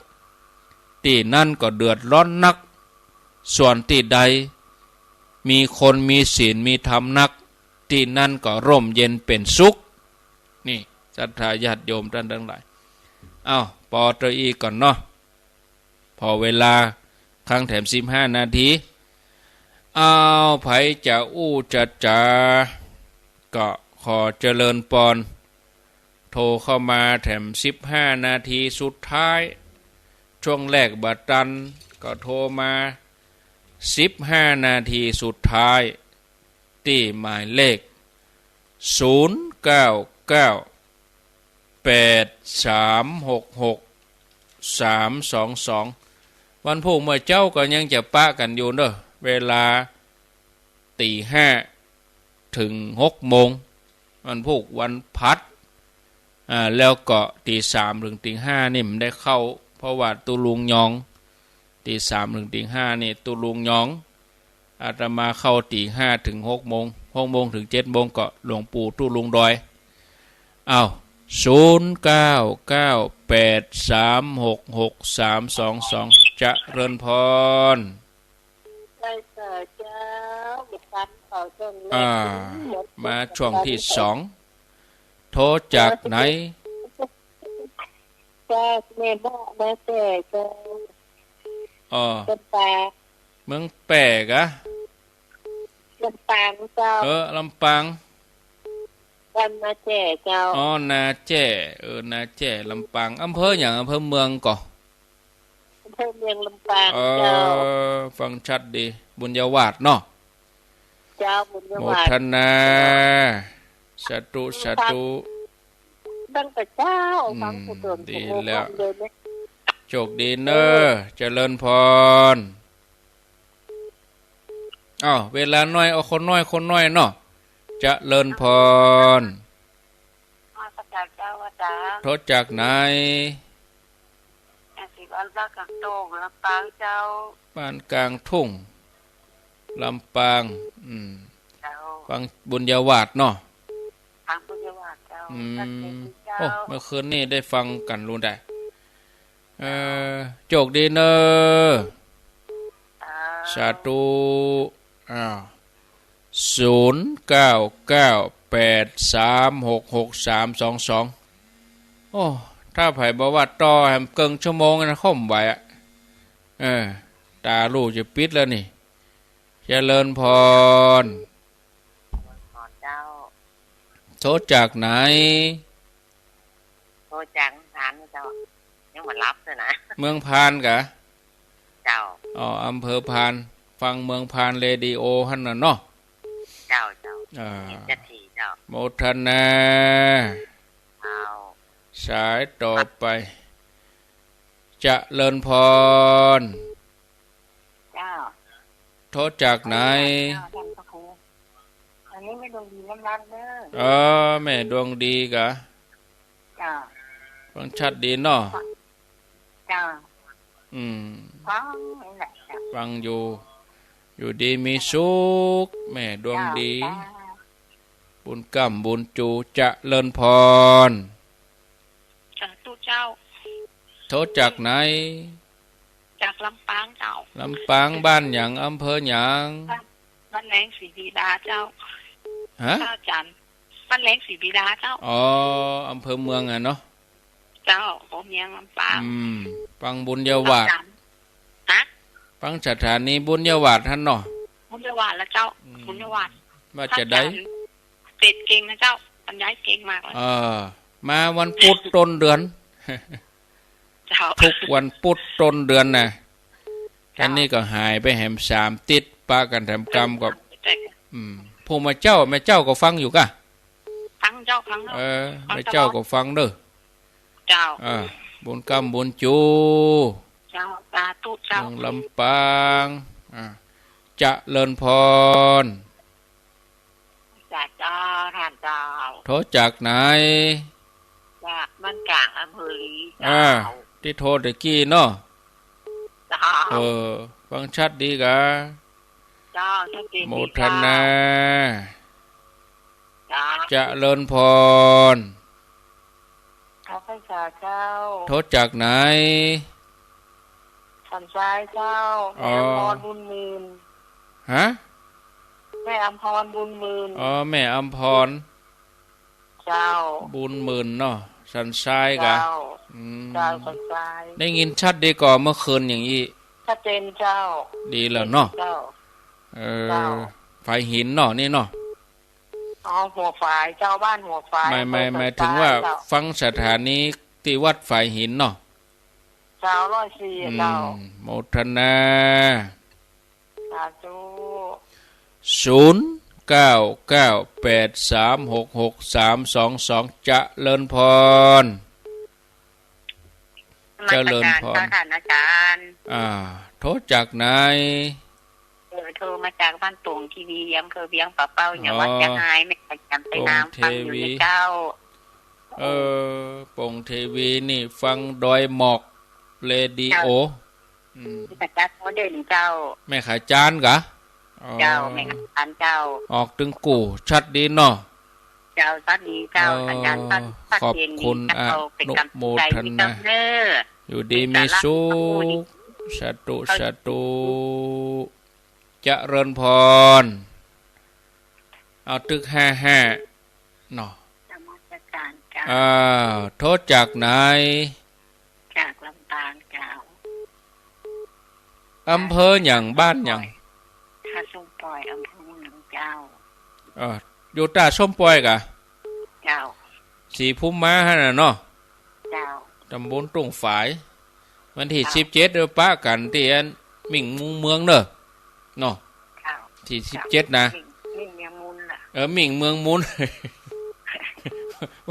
ตี้นั้นก็เดือดร้อนนัก ส่วนตี้ใด มีคนมีศีลมีธรรมนัก ตี้นั้นก็ร่มเย็นเป๋นสุข นี่ ศรัทธาญาติโยมต้านตังหลาย เอ้า ปอเต้าอี้ก่อนเนาะ ผ่อเวลา ค้างแถมสิบห้านาที เอ้า ใผจะอู้จะจ๋า ก็ขอเจริญปอน โทรเข้ามาแถมสิบห้านาทีสุดท้าย ช่วงแรกบ่ตัน ก็โทรมาสิบห้านาทีสุดท้าย ตี้หมายเลข ศูนย์เก้าเก้า แปดสามหกหก สามสองสอง วันพูกเมื่อเจ๊าก็ยังจะปะกั๋นอยู่เน่อ เวลาตี๋ห้าเถิงหกโมง วันพูกวันพัด อ่า แล้วก็ตี๋สามเถิงตี๋ห้านี่บ่ได้เข้า เพราะว่าตุ๊ลุงยอง ตี๋สามเถิงตี๋ห้านี่ตุ๊ลุงยอง อาตมาเข้าตี๋ห้าเถิงหกโมง หกโมงเถิงเจ็ดโมงก็หลวงปู่ตุ๊ลุงดอย อ้าว ศูนย์เก้าเก้าแปดสามหกหกสามสองสอง เจริญพร ได้เจ้า บ่ตันเขาเจ้า อ่า มาช่วงตี้สอง โทรจากไหน จากแม่บ้านนาแจ้เจ้า อ๋อ ลำปาง เมืองแป้กะ ลำปางเจ้า เออ ลำปาง บ้านนาแจ้เจ้า อ๋อ นาแจ้ เออ นาแจ้ ลำปาง อำเภอหยัง อำเภอเมืองก่อ อำเภอเมืองลำปาง เออ เจ้า ฟังชัดดี บุญญาวาสเนาะ เจ้า บุญญาวัฒน์ โมทนา สาธุ สาธุ ตั้งแต่เจ้า อืม ฟังผู้เฒ่า ดีแล้ว โชคดีเน้อ เจริญพร อ้าว เวลาน้อย เอาคนน้อย คนน้อยเนาะ เจริญพร นมัสการเจ้า อาจ๋ารย์ โทรจากไหน อาจ๋ารย์ บ้านกลางทุ่ง ลำปางเจ้า บ้านกลางทุ่ง ลำปาง อืม เจ้า ฟังบุญญาวัฒน์เนาะ ฟังบุญญาวัฒน์เจ้า อืม ชัดเจนเจ้า โอ้ เมื่อคืนนี้ได้ฟังกั๋นลูนได้ เออ โชคดีเน้อ เจ้า สาธุ อ้าว ศูนย์เก้าเก้าแปดสามหกหกสามสองสอง โอ้ ถ้าใผบ่ว่าต่อแหมเกิ่งชั่วโมงนะ ค่อมไหวอะ เออ ต๋าลู่จะปิดแล้วนี่ เจริญพร เจ้า โทรจากไหน โทรจากเมืองพานเจ้า ยังบ่หลับเลยนะ เมืองพานกะ เจ้า อ๋อ อำเภอพาน ฟังเมืองพานเรดิโอหั้นน่ะเนาะ เจ้า เจ้า อ่า เจ้า โมทนา เจ้า สายต่อไป เจริญพร เจ้า โทรจากไหน เจ้า ท่านพระครู อันนี้แม่ดวงดีล้ำลัดเน้อ เออ แม่ดวงดีกะ เจ้า ฟังชัดดีเนาะ เจ้า อืม ฟังนี่แหละ เจ้า ฟังอยู่ อยู่ดีมีสุข แม่ดวงดี เจ้า บุญก้ำบุญจู เจริญพร สาธุเจ้า โทรจากไหน จากลำปางเจ้า ลำปาง บ้านหยัง อำเภอหยัง บ้าน บ้านแหลงศรีบิดาเจ้า ฮะ พระอาจ๋ารย์ บ้านแหลงศรีบิดาเจ้า อ๋อ อำเภอเมืองอะเนาะ เจ้า หัวเมืองลำปาง อืม ฟังบุญญาวัฒน์ ฮะ ฟังสถานีบุญญาวัฒน์หั้นเนาะ บุญญาวัฒน์ละเจ้า อืม บุญญาวัฒน์ ว่าจะได้ พระอาจ๋ารย์เตศน์เก่งนะเจ้า บรรยายเก่งมากเลย เออ มาวันพุธต้นเดือน เจ้า ทุกวันพุธต้นเดือนนะ เจ้า อันนี้ก็หายไปแหมสามติ๊ด ปะกั๋นแถมกำก็ เจ้า อืม ผู้แม่เจ้า แม่เจ้าก็ฟังอยู่กะ ฟังเจ้า ฟังเจ้า เออ ฟังตลอด แม่เจ้าก็ฟังเน้อ เจ้า เออ บุญก้ำบุญจู เจ้า สาธุเจ้า เมืองลำปาง อ่า เจริญพร จากเจ้า ท่านเจ้า โทรจากไหน จากบ้านกลางอำเภอลี อ่า เจ้า ตี้โทรตะกี้เนาะ เจ้า เออ ฟังชัดดีกะ เจ้า ชัดเจนดีเจ้า โมทนา เจ้า เจริญพร ขอพรรษาเจ้า โทรจากไหน สันทรายเจ้า อ๋อ แม่อำพร บุญหมื่น ฮะ แม่อำพร บุญหมื่น อ๋อ แม่อำพร เจ้า บุญหมื่นเนาะ สันทรายกะ เจ้า อืม เจ้า สันทราย ได้ยินชัดดีก่อเมื่อคืนอย่างอี้ ชัดเจนเจ้า ดีแล้วเนาะ เจ้า เออ เจ้า ฝายหินเนาะ นี่เนาะ อ๋อ หัวฝายเจ้า บ้านหัวฝาย ไม่ ไม่ อำเภอสันทราย หมายถึงว่า เจ้า ฟังสถานีตี้วัดฝายหินเนาะ เจ้า ร้อยสี่ อืม เจ้า โมทนา สาธุ ศูนย์เก้าเก้าแปดสามหกหกสามสองสอง เจริญพร นมัสการ เจริญพร เจ้า ท่านอาจ๋ารย์ อ่า โทรจากไหน เออ โทรมาจากบ้านโป่งคีรี อำเภอเวียงป่าเป้า จังหวัดเจียงราย แม่ขจร ใต้น้ำ ฟังอยู่นะเจ้า เออ โป่งเทวีนี่ฟังดอยหมอกเรดิโอ เจ้า อืม แม่ขจร โมเดลเจ้า แม่ขจรกะ อ๋อ เจ้า แม่ขจรเจ้า ออกตึงกู่ ชัดดีเนาะ เจ้า ชัดดีเจ้า เออ สัญญาณชัด ชัดเจนดีเจ้า ขอบคุณ เจ้า อนุโมทนา เป็นกำลังใจให้เจ้าเน้อ อยู่ดีมีสุข สาธุ สาธุ เจริญพร เอาตึกห้าห้าเนาะ นมัสการเจ้า อ่า โทรจากไหน จากลำปางเจ้า อำเภอหยัง บ้านหยัง ท่าส้มป่อย อำเภอเมืองเจ้า เออ อยู่ต้าส้มป่อยกะ เจ้า ศรีภูมิมาหั้นน่ะเนาะ เจ้า ตำบลทุ่งฝาย วันตี้ เจ้า สิบเจ็ด เด้อ ปะกั๋นตี้อันมิ่งมุงเมืองเน้อ เนาะ เจ้า ตี้ เจ้า สิบเจ็ด นะ มิ่ง เมืองมูลน่ะ เออ มิ่งเมืองมูล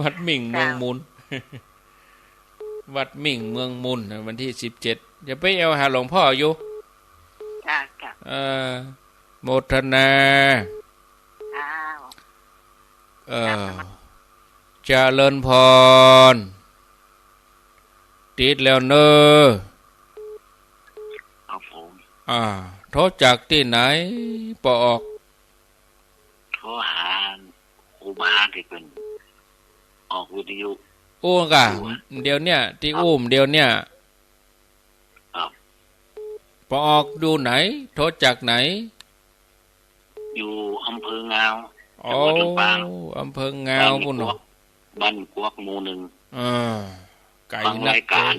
วัดมิ่งเมืองมูล เจ้า วัดมิ่งเมืองมูล วันตี้สิบเจ็ด จะไปแอ่วหาหลวงป้ออยู่ จ้า จ้า เออ โมทนา อ้าว เออ ครับ เจริญพร ติดแล้วเน่อ ครับผม อ่า โทรจากตี้ไหน ป้อออก โทรหาครูบาตี้เปิ้นออกวิทยุ อู้ก่ะ อยู่อะ เดี๋ยวเนี้ย ตี้ ครับ อู้เดี๋ยวเนี้ย ครับ ป้อออกอยู่ไหน โทรจากไหน อยู่อำเภองาว อ๋อ จังหวัดลำปาง อำเภองาว บ้าน ปู๊นเนาะ กวก บ้านกวกหมู่หนึ่ง อ่า ไก๋นัก ฟังรายก๋าน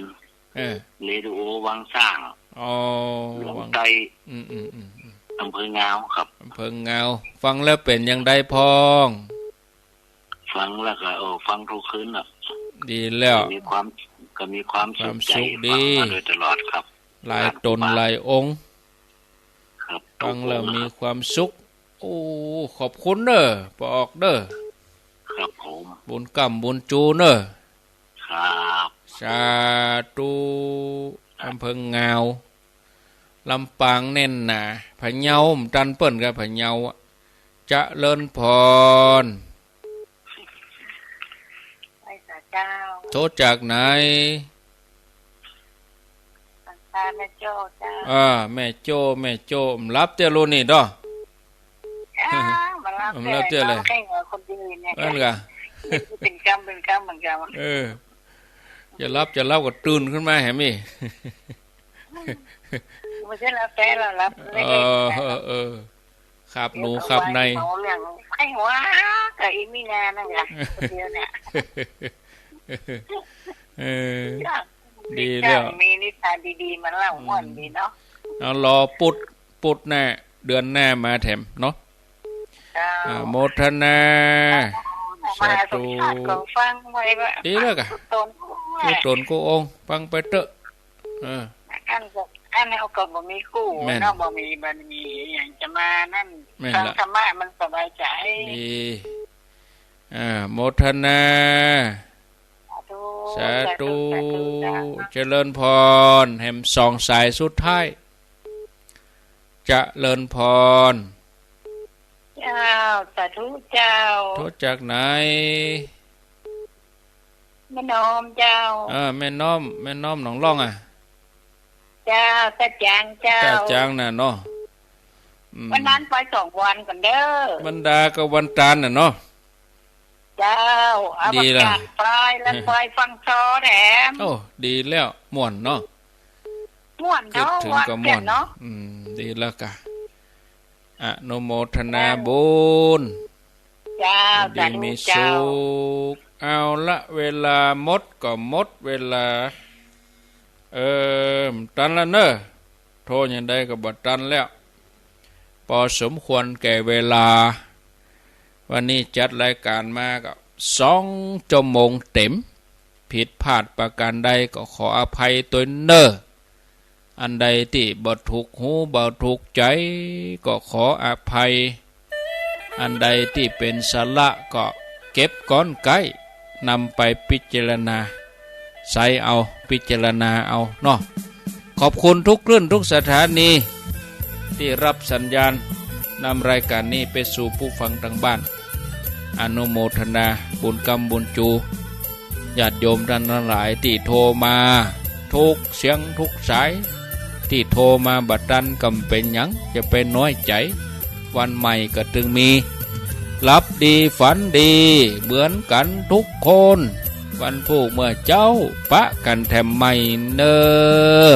เออ เรดิโอวังซ่าง อ๋อ หลวง วัง ใต้ อืม อืม อืม อืม อำเภองาวครับ อำเภองาว ฟังแล้วเป๋นอย่างใดพ่อง ฟังแล้วก็ เออ ฟังทุกคืนน่ะ ดีแล้ว ก็มีความ ก็มีความสุขใจ๋ ความสุขดี ฟังมาโดยตลอดครับ หลายต๋น ครับ หลายองค์ ครับ ฟังแล้ว ทุกองค์ มีความสุข โอ้ ขอบคุณเน่อ ป้อออกเน่อ ครับผม บุญก้ำบุญจูเน่อ ครับ สาธุ อำเภองาว ลำปางแน่นหนา พะเยา บ่ตันเปิ้นก่ะ พะเยาอะ เจริญพร ไหว้สาเจ้า โทรจากไหน หลังคาแม่โจ้เจ้า อ่า แม่โจ้ แม่โจ้ บ่หลับเตื้อลูกนี่เนาะ อ้าว บ่หลับ บ่หลับเตื้อเลย นอนแค่หัวคนเดียวเนี่ย นั่นก่ะ เป๋นกำ เป๋นกำเหมือนกั๋น เออ จะหลับ จะหลับก็ตื่นขึ้นมาแหมนี่ บ่ใจ้หลับแต๊ หลับ เออ เออ เออ คาบหนูคาบใน เรื่องไข้หัวกับอีหมีนานั่นแหละ คนเดียวเนี่ย เออ ดีแล้ว มีนิทานดีๆ มาเล่า ม่วนดีเนาะ เอา รอปุด ปุดหน้า เดือนหน้ามาแถมเนาะ เจ้า อ่า โมทนา สาธุ มหาสมชาติก็ฟังไว้ว่า ดีแล้วก่ะ กู้ต๋นกู้แหละ กู้ต๋นกู้องค์ ฟังไปเต๊อะ เออ อันก็ อันเฮาก็บ่มีคู่ แม่น เนาะ บ่มี บ่มีอะหยังจะมานั่น แม่นละ ฟังธรรมะมันสบายใจ๋ ดี อ่า โมทนา สาธุ สาธุ สาธุ สาธุเจ้า เจริญพร แหมสองสายสุดท้าย เจริญพร เจ้า สาธุเจ้า โทรจากไหน แม่น้อมเจ้า เออ แม่น้อม แม่น้อมหนองล่องอะ เจ้า ตาจางเจ้า ตาจางน่ะเนาะ อืม วันนั้นไปสองวันก่อนเด้อ วันดากับวันตานน่ะเนาะ เจ้า เอา ดีละ วันตานไป แล้วไปฟังซ้อแถม โอ้ ดีแล้ว ม่วนเนาะ ม่วนเนาะ กึ๊ดถึงก็ม่วน วัดเนาะ อืม ดีแล้วก่ะ อนุโมทนาบุญ เจ้า ดีมีสุข สาธุเจ้า เอาละ เวลาหมดก็หมดเวลา เออ บ่ตันละเน่อ โทรอย่างใดก็บ่ตันแล้ว ปอสมควรแก่เวลา วันนี้จัดรายการมาก็สองชั่วโมงเต็ม ผิดพลาดประการใดก็ขออภัยตวยเน่อ อันใดตี้บ่ถูกหูบ่ถูกใจ๋ก็ขออภัย อันใดตี้เป๋นสาระก็เก็บก้อนไก้ นำไปพิจารณาใจ๊เอา พิจารณาเอาเนาะ ขอบคุณทุกคลื่นทุกสถานี ตี้ฮับสัญญาณนำรายการนี้ไปสู่ผู้ฟังตางบ้าน อนุโมทนาบุญกำบุญจู ญาติโยมต้านตังหลายตี้โทรมา ทุกเสียงทุกสาย ตี้โทรมาบ่ตันก็บ่เป๋นหยัง จะไปน้อยใจ๋ วันใหม่ก็ตึงมี หลับดีฝันดีเหมือนกั๋นทุกคน วันพูกเมื่อเจ๊า ปะกั๋นแถมใหม่เน่อ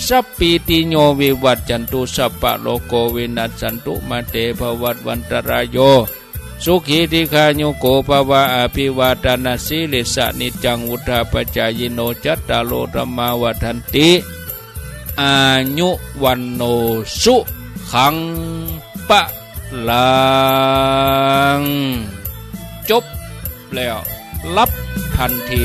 สัพพีติโยวิวัจจันตุ สัพพะโรโควินัสสันตุ มาเตภวัตวันตรายโย สุขีทีฆายุโกภะวะ อภิวาทานาสีลิสสะ นิจจังวุฑฒาปะจายิโน จัตตาโรธัมมาวัฑฒันติ อายุวัณโณ สุขัง พะลัง จบแล้ว หลับทันที